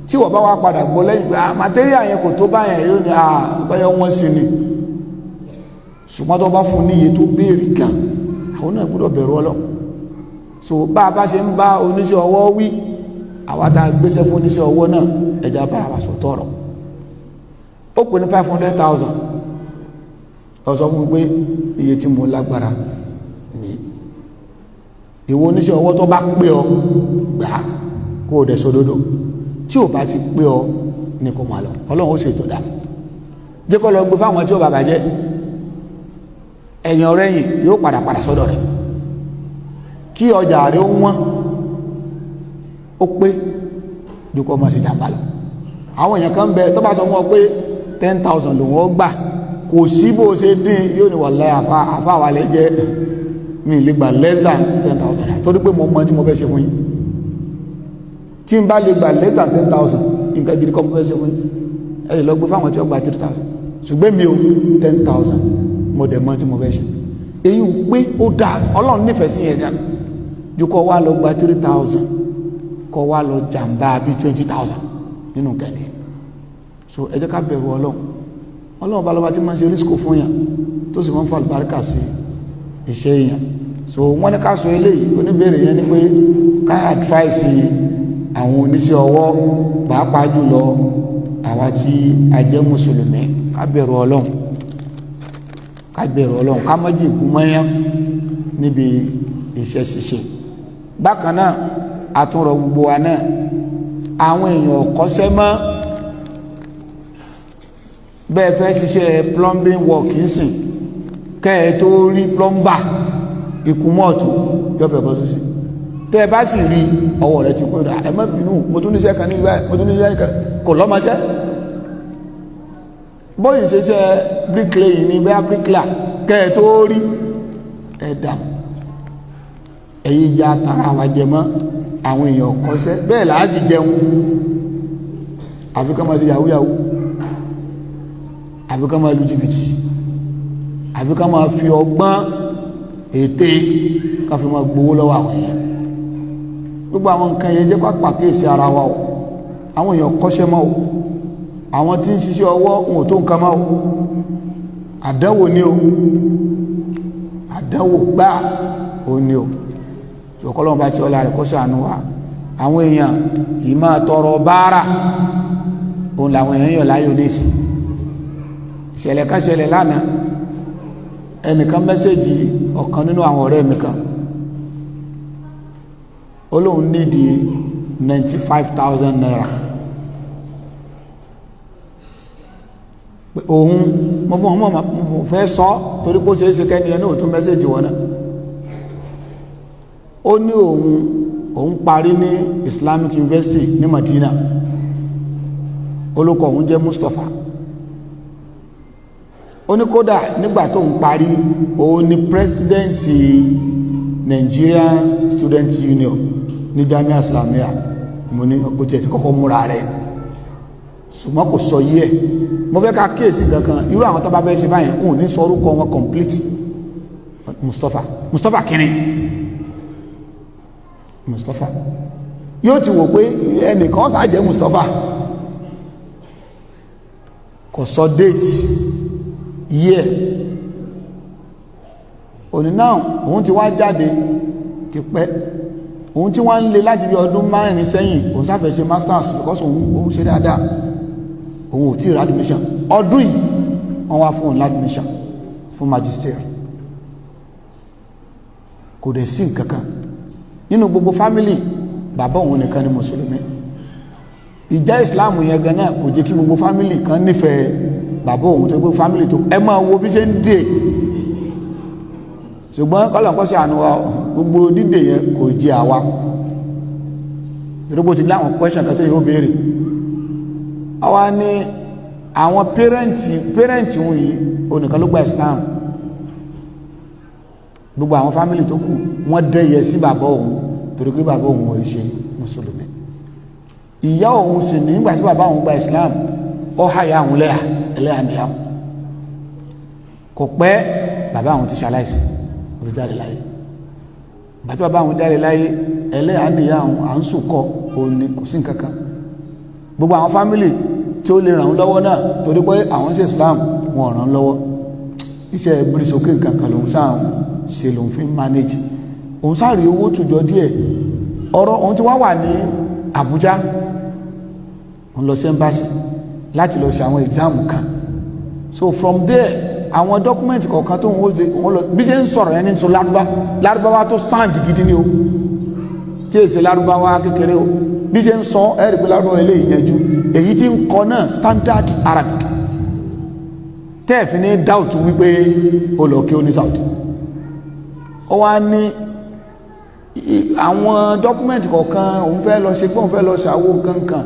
Tí wọ́n bá wá padà gbọ́ lẹ́yìn pé, ah, material yẹn kò tó báyẹn, yóò ní, ah, báyọ̀ wọ́n sí ni. Ṣùgbọ́n tó bá fún níye tó béèrè gan, àwọn náà gbọ́dọ̀ bẹ̀rù Ọlọ́run. So bá a bá ṣe ń bá oníṣẹ́ ọwọ́ wí, àwa tá a gbéṣẹ́ fún oníṣẹ́ ọwọ́ náà, ẹja bára wa sọ tọrọ. Ó pè ní 500,000, ó sọ fún mi pé iye tí mo lágbára ní. Ìwọ oníṣẹ́ ọwọ́, tó bá pé ọ, gbà kó o dẹ̀ sódodo. Tí ò bá ti pé ọ ní kó máa lọ, Ọlọ́run ó ṣètò dá. Jẹ́ kó lọ gbé fáwọn tí ó bàbá jẹ́ ẹ̀yìn ọ̀rẹ́yìn, yóò padà padà sọ́dọ̀ rẹ̀. Kí ọjà rẹ̀ ó wọ́n, ó pé dúkọ́ mọ́ sí jàmbá lọ. Àwọn èèyàn kan bẹ, tó bá sọ fún ọ pé 10,000 lòun ó gbà, kò sí bó ṣe dín, yóò ní wàláhì, àfa àfa wà lẹ́ jẹ́ mi lè gbà less than 10,000, torí pé mo mọ tí mo fẹ́ ṣe fún yín. Tí n bá lè gbà less than 10,000, nǹkan gidi kọ́ mo fẹ́ ṣe fún yín. Ẹ lè lọ gbé fáwọn tí ó gba 3,000, ṣùgbọ́n mi ò, 10,000, mo dẹ̀ mọ tí mo fẹ́ ṣe. Èyí ń pé ó dáa, Ọlọ́run nífẹ̀ẹ́ sí yẹn gan ju kọ́ wá lọ gba 3,000, kọ́ wá lọ jàǹbá bíi 20,000 nínú kẹ́ni. So ẹ jẹ́ ká bẹ̀rù Ọlọ́run. Ọlọ́run bá lọ́ba tí máa ń ṣe risk fún yàn, tó sì máa ń fa àlùbáríkà sí iṣẹ́ èèyàn. So wọ́n ní ká sọ eléyìí. Oníbèrè yẹn ni pé ká advice àwọn oníṣẹ́ ọwọ́, pàápàá jùlọ àwa tí a jẹ́ mùsùlùmí, ká bẹ̀rù Ọlọ́run, ká bẹ̀rù Ọlọ́run, ká má jìnkú mọ́yán níbi iṣẹ́ ṣíṣe. Bákan náà, àtúnrọ̀ gbogbo wa náà, àwọn èèyàn kọ́ṣẹ́ mọ́. Bẹ́ẹ̀ fẹ́ ṣiṣẹ́ plumbing work ń sìn, kẹ́ ẹ tó rí plumber, ikú mọ́ọ̀tù yọ̀fẹ̀ bọ́ tó sí. Tẹ́ ẹ bá sì rí, ọwọ́ rẹ̀ ti kó. Ẹ má bínú, mo tún níṣẹ́ kan nígbà, mo tún níṣẹ́ kan, kò lọ́mọṣẹ́. Bóyìí ṣiṣẹ́ bricklaying ní bẹ́ẹ̀, bricklayer, kẹ́ ẹ tó rí ẹ̀dá. Ẹ̀yí já tara wa jẹ mọ́. Àwọn èèyàn kọ́ṣẹ́ bẹ́ẹ̀ là á sì jẹun, àfi ká máa ṣe yahoo yahoo, àfi ká máa lu jìbìtì, àfi ká máa fi ọgbọ́n ète ká fi máa gbowó lọ́wọ́ àwọn èèyàn. Gbogbo àwọn nǹkan yẹn jẹ́ kó pàkíyèsí ara wa o. Àwọn èèyàn kọ́ṣẹ́ mọ́ o. Àwọn tí ń ṣiṣẹ́ ọwọ́ wọn ò tó nǹkan mọ́ o. Àdánwò ni o, àdánwò gbáà ó ní o. Ṣòkòlọ́wọ́n bá tí ọlá rẹ̀ kó ṣàánú wa. Àwọn èèyàn kì í máa tọrọ báárà, òun làwọn èèyàn yàn láyò nísìn. Ìṣẹ̀lẹ̀ kan ṣẹlẹ̀ lánàá. Ẹnìkan message ọ̀kan nínú àwọn ọ̀rẹ́ mi kan, ó lóun nídìí ₦95,000, pé òun mo mọ̀ mọ̀ mo fẹ́ sọ torí pé ó ṣeé ṣe kẹ́ni ẹni ò tún message wọn náà. Ó ní òun parí ní Islamic University ní Madina. Olùkọ́ òun jẹ́ Mustapha. Ó ní kódà nígbà tó ń parí, òun ni president Nigerian Student Union ní Jamia Islamia. Mo ní ó tiẹ̀ ti kọ́kọ́ múra rẹ̀, ṣùgbọ́n kò sọ yí ẹ̀. Mo fẹ́ ká kíyèsí kankan. Irú àwọn tó bá fẹ́ ṣe báyẹn, òun ní sọ orúkọ wọn complete. Mustapha, Mustapha kínní, Mustapha, yóò ti wò pé ẹnìkan sáà jẹ́ Mustapha. Kò sọ date, year. Òní náà òun ti wá jáde ti pẹ́, òun tí wọ́n ń lé láti bí ọdún 4 sẹ́yìn. Òun sáfẹ́ ṣe masters because òun ṣe dáadáa, òun ò tí ì admission. Ọdún yìí wọ́n wá fún òun admission fún magister. Kò dẹ̀ sí nǹkankan nínú gbogbo family. Bàbá òun nìkan ni mùsùlùmí. Ìjẹ́ ìsìláàmù yẹn gan náà kò jẹ́ kí gbogbo family kan nífẹ̀ẹ́ bàbá òun tó gbogbo family tó. Ẹ máa wo bí ṣe ń dè, ṣùgbọ́n kọ́lọ̀ kọ́ sí àánú wa. Gbogbo dídè yẹn kò jẹ́ àwa, torí bó ti láwọn question kan tó yóò béèrè. Àwa ní àwọn parent wọn yìí, onìkan ló gba Islam. Gbogbo àwọn family tó kù, wọ́n dẹ́yẹ sí bàbá òun torí pé bàbá òun ò ṣe mùsùlùmí. Ìyá òun sì ní nígbà tí bàbá òun gba Islam, ó háyà àwọn lẹ́yà ẹlẹ́yà níyàwó. Kò pẹ́, bàbá àwọn ti ṣaláìsí, ó ti jáde láyé. Bàtí bàbá àwọn jáde láyé, ẹlẹ́yà níyà àwọn à ń sùn kọ́ òun ni, kò sí nǹkan kan. Gbogbo àwọn family tí ó lè ràn án lọ́wọ́ náà, torí pé àwọn ṣe Islam, wọn ràn án lọ́wọ́. Iṣẹ́ bírísókè nǹkan kan lòun sáà ṣe, lòun fi ń manage. Òun sáà rí owó tùjọ díẹ̀. Ọ̀rọ̀ òun ti wá wà ní Àbújá, òun lọ sí embassy láti lọ ṣe àwọn exam kan. So from there, àwọn document kọ̀ọ̀kan tó ń wọ́n lọ. Bí ṣe ń sọ̀rọ̀ yẹn ní sọ lárúbá, lárúbáwá tó sound gidi ni o, tí èsì lárúbáwá kékeré o. Bí ṣe ń sọ, ẹ̀rì pé lárúbáwá eléyìí yẹn ju èyí tí ń kọ náà, standard Arabic, tẹ́ẹ̀fì ní doubt wípé ó lọ kí ó ní Saudi. Ó wá ní àwọn document kọ̀ọ̀kan òun fẹ́ lọ ṣe pé òun fẹ́ lọ ṣàwó kankan,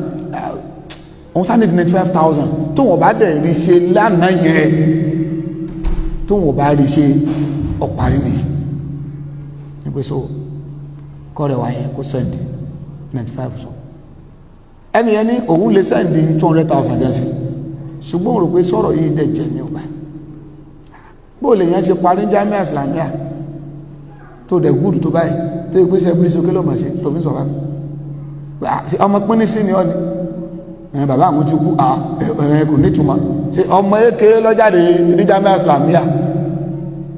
òun sá ní 95,000. Tó wọ́n bá dẹ̀ rí ṣe lánàá yẹn, tó wọ́n bá rí ṣe, ọ̀parí nìyẹn. Ní pé so kọ́rẹ̀ wá yẹn kó send 95. So ẹni yẹn ní òun lè send 200,000 jẹ́ sí, ṣùgbọ́n òun rò pé sọ̀rọ̀ yìí dẹ̀ jẹ́ ní ọba bó lè yẹn ṣe parí Jamia Islamia tó dẹ̀ gúdù tó báyìí, tó yẹ pé sẹ́ bí sókè ló mọ̀ sí tó fi ń sọ̀rọ̀ ọmọ pín sí ni ọ́ ni bàbá àwọn ti kú, ẹ̀ kò nítumọ̀. Ṣe ọmọ eke lọ́jáde ní Jamia Islamia?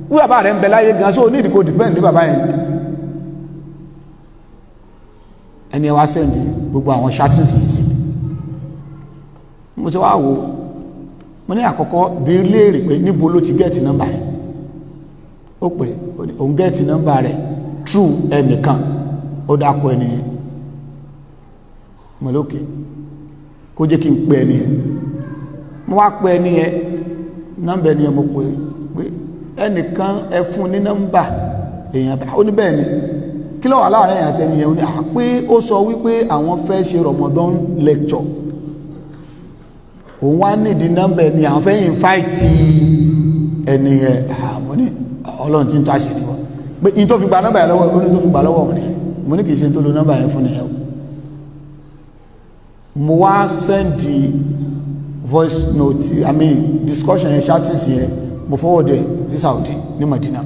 Bí bàbá rẹ̀ ń bẹ láyé gan, sóò ní ìdíkò depend ní bàbá yẹn? Ẹni ẹ wá send gbogbo àwọn chattings yìí sí. Mo ti wá wò, mo ní àkọ́kọ́ bí léèrè pé níbo ló ti get nọ́mbà yẹn. Ó pè òun get nọ́mbà rẹ̀ through ẹnìkan, ó dákọ̀ ẹni yẹn. Mo lókè kó jẹ́ kí n pè ẹni yẹn. Mo wá pè ẹni yẹn, nọ́mbà ẹni yẹn mo pè pé ẹnìkan ẹ fún ní nọ́mbà èèyàn. Ó ní bẹ́ẹ̀ ni. Kí ló wà láàrin èèyàn àtẹni yẹn? Ó ní àpé ó sọ wípé àwọn fẹ́ ṣe Ramadan lecture, òun wá nídìí nọ́mbà ẹni, àwọn fẹ́ invite ẹni yẹn. Àmọ́ ní Ọlọ́run tí ń tó àṣírí wọn pé in tó fi gba nọ́mbà yẹn lọ́wọ́, ó ní tó fi gbà lọ́wọ́ òun ni. Mo ní kì í ṣe tó lo nọ́mbà yẹn fún nìyẹn o. Mo wá send voice note, I mean discussion yẹn, chatting yẹn, mo forward ẹ̀ sí Saudi ní Madina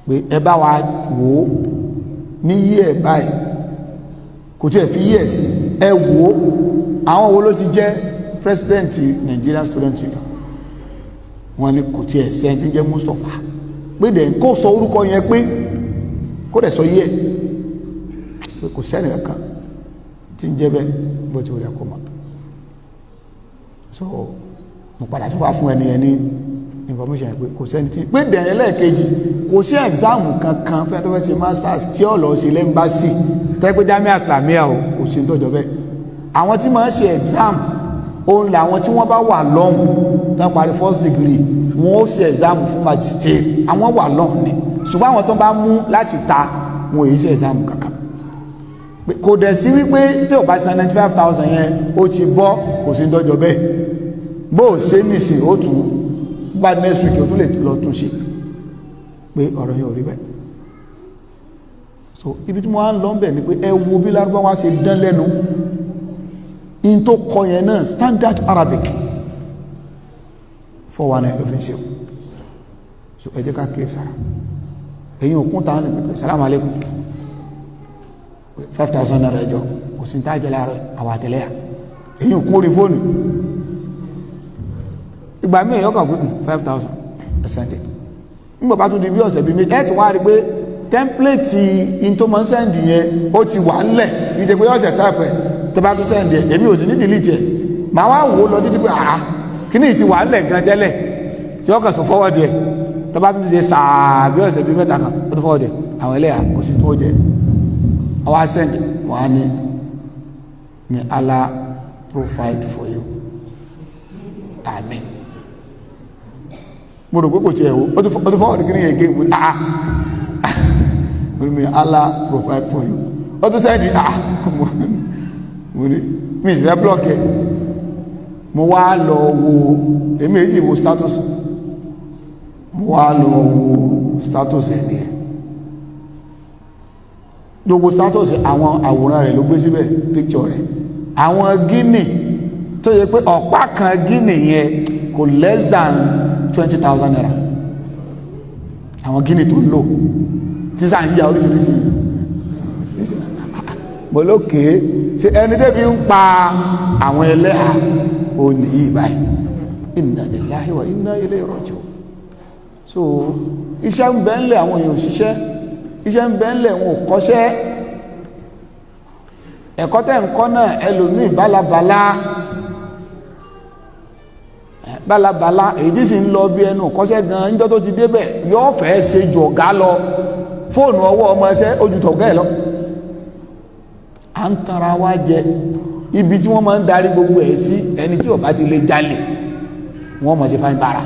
pé ẹ bá wa wò ó ní yí ẹ̀ báyìí, kò tí ẹ̀ fi yí ẹ̀ sí. Ẹ wò ó, àwọn wo ló ti jẹ́ president Nigerian Student Union? Wọ́n ní kò tí ẹ̀ sẹ́ni tí ń jẹ́ Mustapha, pé dẹ̀ kó sọ orúkọ yẹn, pé kó dẹ̀ sọ yí ẹ̀, pé kò sẹ́ni kankan tí ń jẹ́ bẹ́ẹ̀ bó ti wùlẹ̀ kó mọ̀. So mo padà tún wá fún ẹni yẹn ní information yẹn pé kò sẹ́ni tí pé dẹ̀. Ẹlẹ́ẹ̀kejì, kò sí exam kankan fẹ́ tó fẹ́ ṣe masters tí ó lọ ṣe l'embassy tẹ́ pé Jamia Islamia o, kò sí tọ́jọ́ bẹ́ẹ̀. Àwọn tí máa ń ṣe exam òun làwọn tí wọ́n bá wà lọ́hùn tán parí first degree, wọ́n ó ṣe exam fún magistrate, àwọn wà lọ́hùn ni. Ṣùgbọ́n àwọn tó bá mú láti ta, wọn èyí ṣe exam kankan. Kò dẹ̀ sí wípé tí ò bá san 95,000 yẹn, ó ti bọ́, kò sí tọ́jọ́ bẹ́ẹ̀. Bó o ṣe nìsín, ó tún bá next week, ó tún lè lọ tún ṣe pé ọ̀rọ̀ yẹn ò rí bẹ́ẹ̀. So ibi tí mo wá ń lọ bẹ̀ ni pé ẹ wo bí Lárúbáwá ṣe dán lẹ́nu. In tó kọ yẹn náà, standard Arabic, 419 ló fi ń ṣe o. So ẹ jẹ́ ká kíyè sára. Ẹ̀yin òkun tàà sí pẹ̀pẹ̀, salamu alaikum, ₦5,000 ẹjọ́, kò sí tá jẹ́ láàárọ̀ àwọn àtẹlẹ́yà. Ẹ̀yin òkun orí fóònù, ìgbà míì ọkàn pé 5,000 ẹ̀sẹ̀ndẹ̀. Nígbà bá tún di bí ọ̀sẹ̀ bí méjì, ẹ̀ tún wá rí pé template in tó máa ń send yẹn, ó ti wà ńlẹ̀. Ìdè pé ọ̀sẹ̀ táìpẹ̀ tó bá tún send ẹ̀, èmi ò sì ní delete ẹ̀, màá wá wò ó lọ títí pé àá kíní ti wà ńlẹ̀ gan tẹ́lẹ̀ tí ọkàn tún forward ẹ̀. Tó bá tún ti di sàá bí ọ̀sẹ̀ bí mẹ́ta kan, ó tún forward ẹ̀. Àwọn ẹlẹ́yà kò sí tó jẹ ọwọ́ send wọ́n á ní, "May Allah provide for you, amen." Mo rò pé kò tiẹ̀ wo, ó tún forward kíní yẹn gé. Mo ní ah, mo ní, "May Allah provide for you." Ó tún send, ah, mo ní mi ì fẹ́ block ẹ̀. Mo wá lọ wo, èmi èsì wo status, mo wá lọ wo status ẹ̀ nìyẹn. Gbogbo status, àwọn àwòrán rẹ̀ ló gbé síbẹ̀, picture rẹ̀, àwọn guinea tó yẹ pé ọ̀pá kan guinea yẹn kò less than ₦20,000. Àwọn guinea tó ń lò tí sáà ń yà oríṣiríṣi. Mo lókè ṣe ẹni débi ń pa àwọn ẹlẹ́hà ó nìyí báyìí. Inna lillahi wa inna ilayhi raji'un. So iṣẹ́ ń bẹ ńlẹ̀, àwọn èèyàn òṣìṣẹ́, iṣẹ́ ń bẹ ńlẹ̀, wọn ò kọ́ṣẹ́. Ẹ̀kọ́ tẹ́ ń kọ́ náà, ẹlòmíì bálabàlá bálabàlá, èyí tí sì ń lọ bí ẹnu kọ́ṣẹ́ gan, níjọ́ tó ti débẹ̀ yóò fẹ́ ṣe ju ọ̀gá lọ. Fóònù ọwọ́ ọmọ ẹsẹ́ ojú tọ̀gá ẹ̀ lọ. À ń tanra wa jẹ. Ibi tí wọ́n máa ń darí gbogbo ẹ̀ sí, ẹni tí ó bá ti lè jalè, wọ́n mọ̀ sí fáin bára.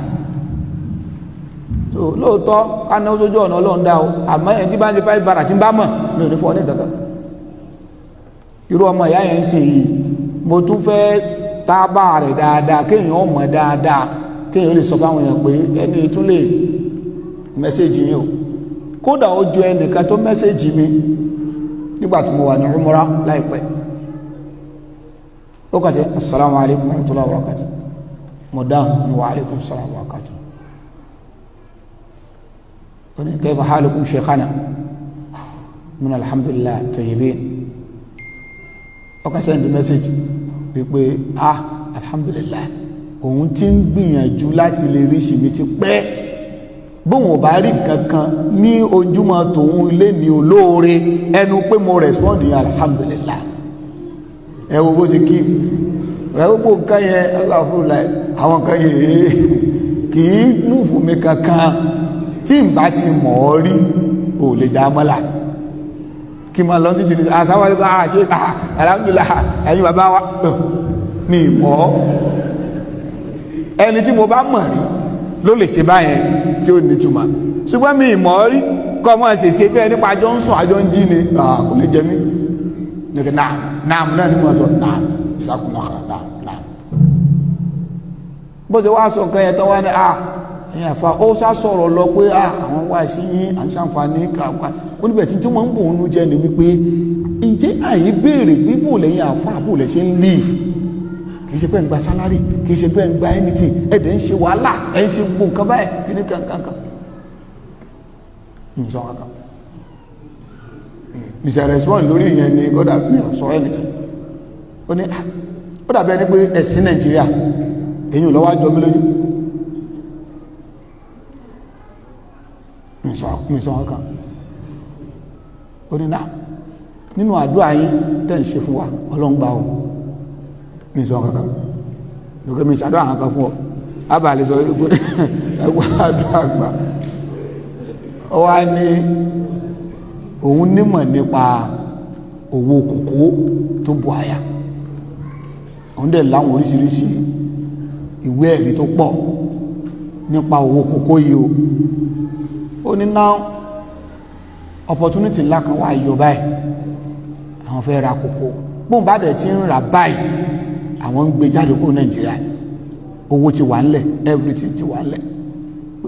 So lóòótọ́, ká náwó sójú ọ̀nà Ọlọ́run dá o, àmọ́ ẹni tí bá ń ṣe fáin bára, tí ń bá mọ̀, mi ò ní fọ́ ní ìkankan. Irú ọmọ ìyá yẹn ń sìn yìí, mo tún fẹ́ tábà rẹ̀ dáadáa, kéèyàn mọ̀ dáadáa, kéèyàn lè sọ fáwọn èèyàn pé ẹni tún lè message yìí o. Kódà ó jọ ẹnìkan tó message mi nígbà tí mo wà ní umra láìpẹ́. Ó kà sí, "Assalamu alaikum warahmatullahi wabarakatuh." Mo dáhùn ní, "Wa alaikum salam wa barakatuh." Ó ní, "Kayfa halukum shaykhana?" Min, "Alhamdulillah, tayyibin." Ó kà send message wípé, ah, alhamdulillah, òun ti ń gbìyànjú láti lè rí ìṣìmí ti pẹ́. Bóun ò bá rí kankan ní ojúmọ́ tòun ilé ní olóore, ẹnu pé mo respond yẹn, alhamdulillah. Ẹ wo bó ṣe kí ẹ wo bó nǹkan yẹn, aláfúnla àwọn nǹkan yẹn kì í move mi kankan. Tí n bá ti mọ̀ ọ́ rí, ò lè já mọ́là kí n máa lọ títí ní àsáwájú bá a ṣe. Alhamdulillah, ẹ̀yin bàbá wa mi mọ̀ ọ́. Ẹni tí mo bá mọ̀ rí ló lè ṣe báyẹn tí ó nítumọ̀, ṣùgbọ́n mi mọ̀ ọ́ rí, kọ́ mọ́ ṣe ṣe bẹ́ẹ̀ nípa àjọ ń sùn, àjọ ń jí ni, kò lè jẹ mí. Nìkan náà náà náà ni mo sọ náà ìsàkùnlọ́kà náà náà. Bó ṣe wá sọ nǹkan yẹn tán, wá ní ẹ̀yìn àfa, ó sá sọ̀rọ̀ lọ pé àwọn wá sí yín, à ń ṣàǹfààní kàkà. Ó níbẹ̀ tí wọ́n ń bò ń jẹ́ ni wípé, ǹjẹ́ àyè béèrè pé bò lẹ́yìn àfa, bò lẹ́ ṣe ń live? Kì í ṣe pé ń gba salary, kì í ṣe pé ń gba anything, ẹ̀dẹ̀ ń ṣe wàhálà, ẹ̀ ń ṣe gbogbo nǹkan báyìí, kí ní kankan ń sọ kankan. Mr respond lórí ìyẹn ni kódà mi ò sọ anything. Ó ní ó dàbí ẹni pé ẹ̀sìn Nàìjíríà èyí ò lọ́wọ́ jọ mí lójú. Mi sọ kankan. Ó ní náà nínú àdúrà yín tẹ́ ń ṣe fún wa, Ọlọ́run gbà ó. Mi sọ kankan lókè, mi ṣàdúrà kankan fún ọ, abalẹ̀ sọ wípé ẹgbẹ́ àdúrà gbà. Ó wá ní òun nímọ̀ nípa owó kòkó tó bu àyà, òun dẹ̀ láwọn oríṣiríṣi ìwé ẹ̀rí tó pọ̀ nípa owó kòkó yìí o. Ó ní now opportunity ńlá kan wá yọ báyìí, àwọn fẹ́ ra kòkó. Bóun bá dẹ̀ ti ń rà báyìí, àwọn ń gbé jáde kúrò Nàìjíríà, owó ti wà ńlẹ̀, everything ti wà ńlẹ̀.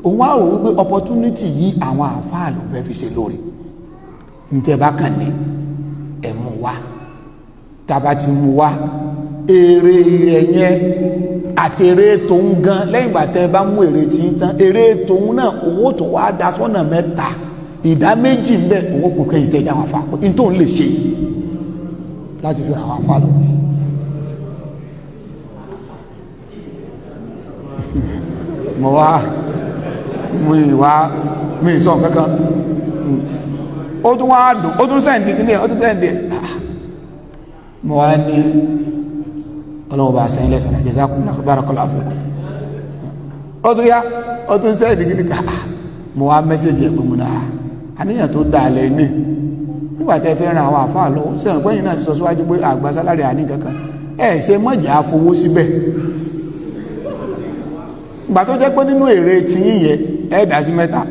Òun wá rò wípé opportunity yìí, àwọn àáfàá ló fẹ́ fi ṣe lóore. Ntẹ́ bá kàn ní ẹ̀ mú wá, tába ti mú wá, èrè rẹ̀ yẹn àtèrè tòun gan, lẹ́yìn ìgbà tẹ́ bá mú èrè tí ń tán, èrè tòun náà, owó tó wá da sọ́nà mẹ́ta, ìdá méjì ń bẹ, owó kò kẹ́yìn tẹ́ jáwọn afa ní tóun lè ṣe láti fi àwọn afa lọ. Mo wá mo ìwá mi sọ kankan. Ó tún wá dùn, ó tún send kíní, ó tún send. Mo wá ní ọlọ́wọ́ bá sẹ́yìn lẹ́sàn, jazakumullahu barakallahu fikum. Ó tún yá, ó tún send kíní ká. Mo wá message ẹ̀ pé mo náà àníyàn tó dáa lẹ́ ní nígbà tẹ́ fẹ́ ran àwọn àfáà lọ́wọ́ sẹ́yìn pẹ́yìn náà ti sọ síwájú pé àgbà salary àní kankan, ẹ̀ ṣe mọ̀jà fowó síbẹ̀. Ìgbà tó jẹ́ pé nínú èrè tiyín yẹn, ẹ dá sí mẹ́ta,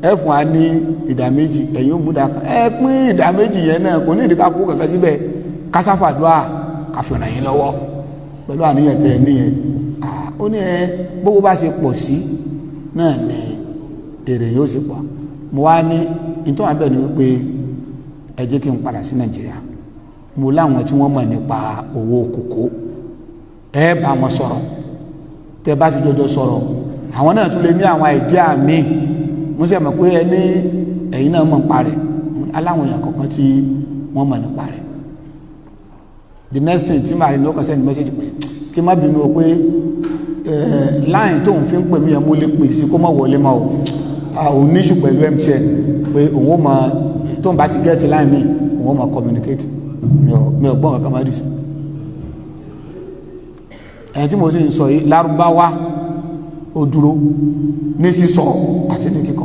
ẹ fún wa ní ìdá méjì, ẹ̀yin ó múdà kan, ẹ pín ìdá méjì yẹn náà, kò ní ìdíkà kó kankan síbẹ̀, kásáfàdúà káfíọ̀nà yín lọ́wọ́ pẹ̀lú àníyàn tẹ ẹ níyẹn. Ó ní ẹ gbogbo bá ṣe pọ̀ sí náà ni èrè yóò ṣe pọ̀. Mo wá ní ìtọ́ àbẹ̀ ni wípé ẹ jẹ́ kí n padà sí Nàìjíríà, mo láwọn tí wọ́n mọ̀ nípa owó kòkó, ẹ bá wọn sọ̀rọ̀. Tẹ bá ti jọjọ sọ̀rọ̀, àwọn náà tún lè ní àwọn idea míì. Mo sì mọ̀ pé ẹ ní ẹ̀yin náà mọ̀ nípa rẹ̀, aláwọn èèyàn kọ̀ọ̀kan tí wọ́n mọ̀ nípa rẹ̀. The next thing tí màá rí ní ó kàn send message pé kí má bínú o, pé line tóun fi ń pè mí yẹn, mo lè pè sí kó má wọlé mọ́ o, òun ní issue pẹ̀lú MTN, pé òun ó mọ tóun bá ti get line mi, òun ó mọ communicate. Mi ò gbọ́n kankan má rí sí ẹ̀yìn tí mo sì ń sọ yìí. Lárúbáwá ó dúró ní sísọ àti ní kíkọ.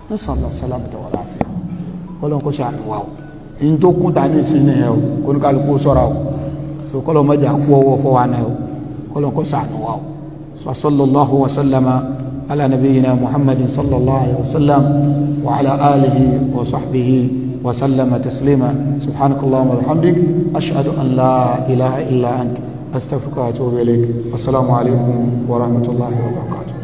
Ní sọlọ sálámù wà láàfin, kọlọ́n kó ṣàánú wa o. In tó kún ta ní ìsìn nìyẹn o, kóníkàlùkù sọ́ra o. So kọlọ́n mọ́jà kú ọwọ́ fọwọ́ náà o, kọlọ́n kó ṣàánú wa o. So sallallahu wa sallama ala nabiyyina Muhammadin sallallahu alayhi wa sallam wa ala alihi wa sahbihi wa sallama taslima. Subhanakallahumma wa bihamdik, ashhadu an la ilaha illa ant, astaghfiruka wa atubu ilayk. Assalamu alaikum wa rahmatullahi wa barakatuh.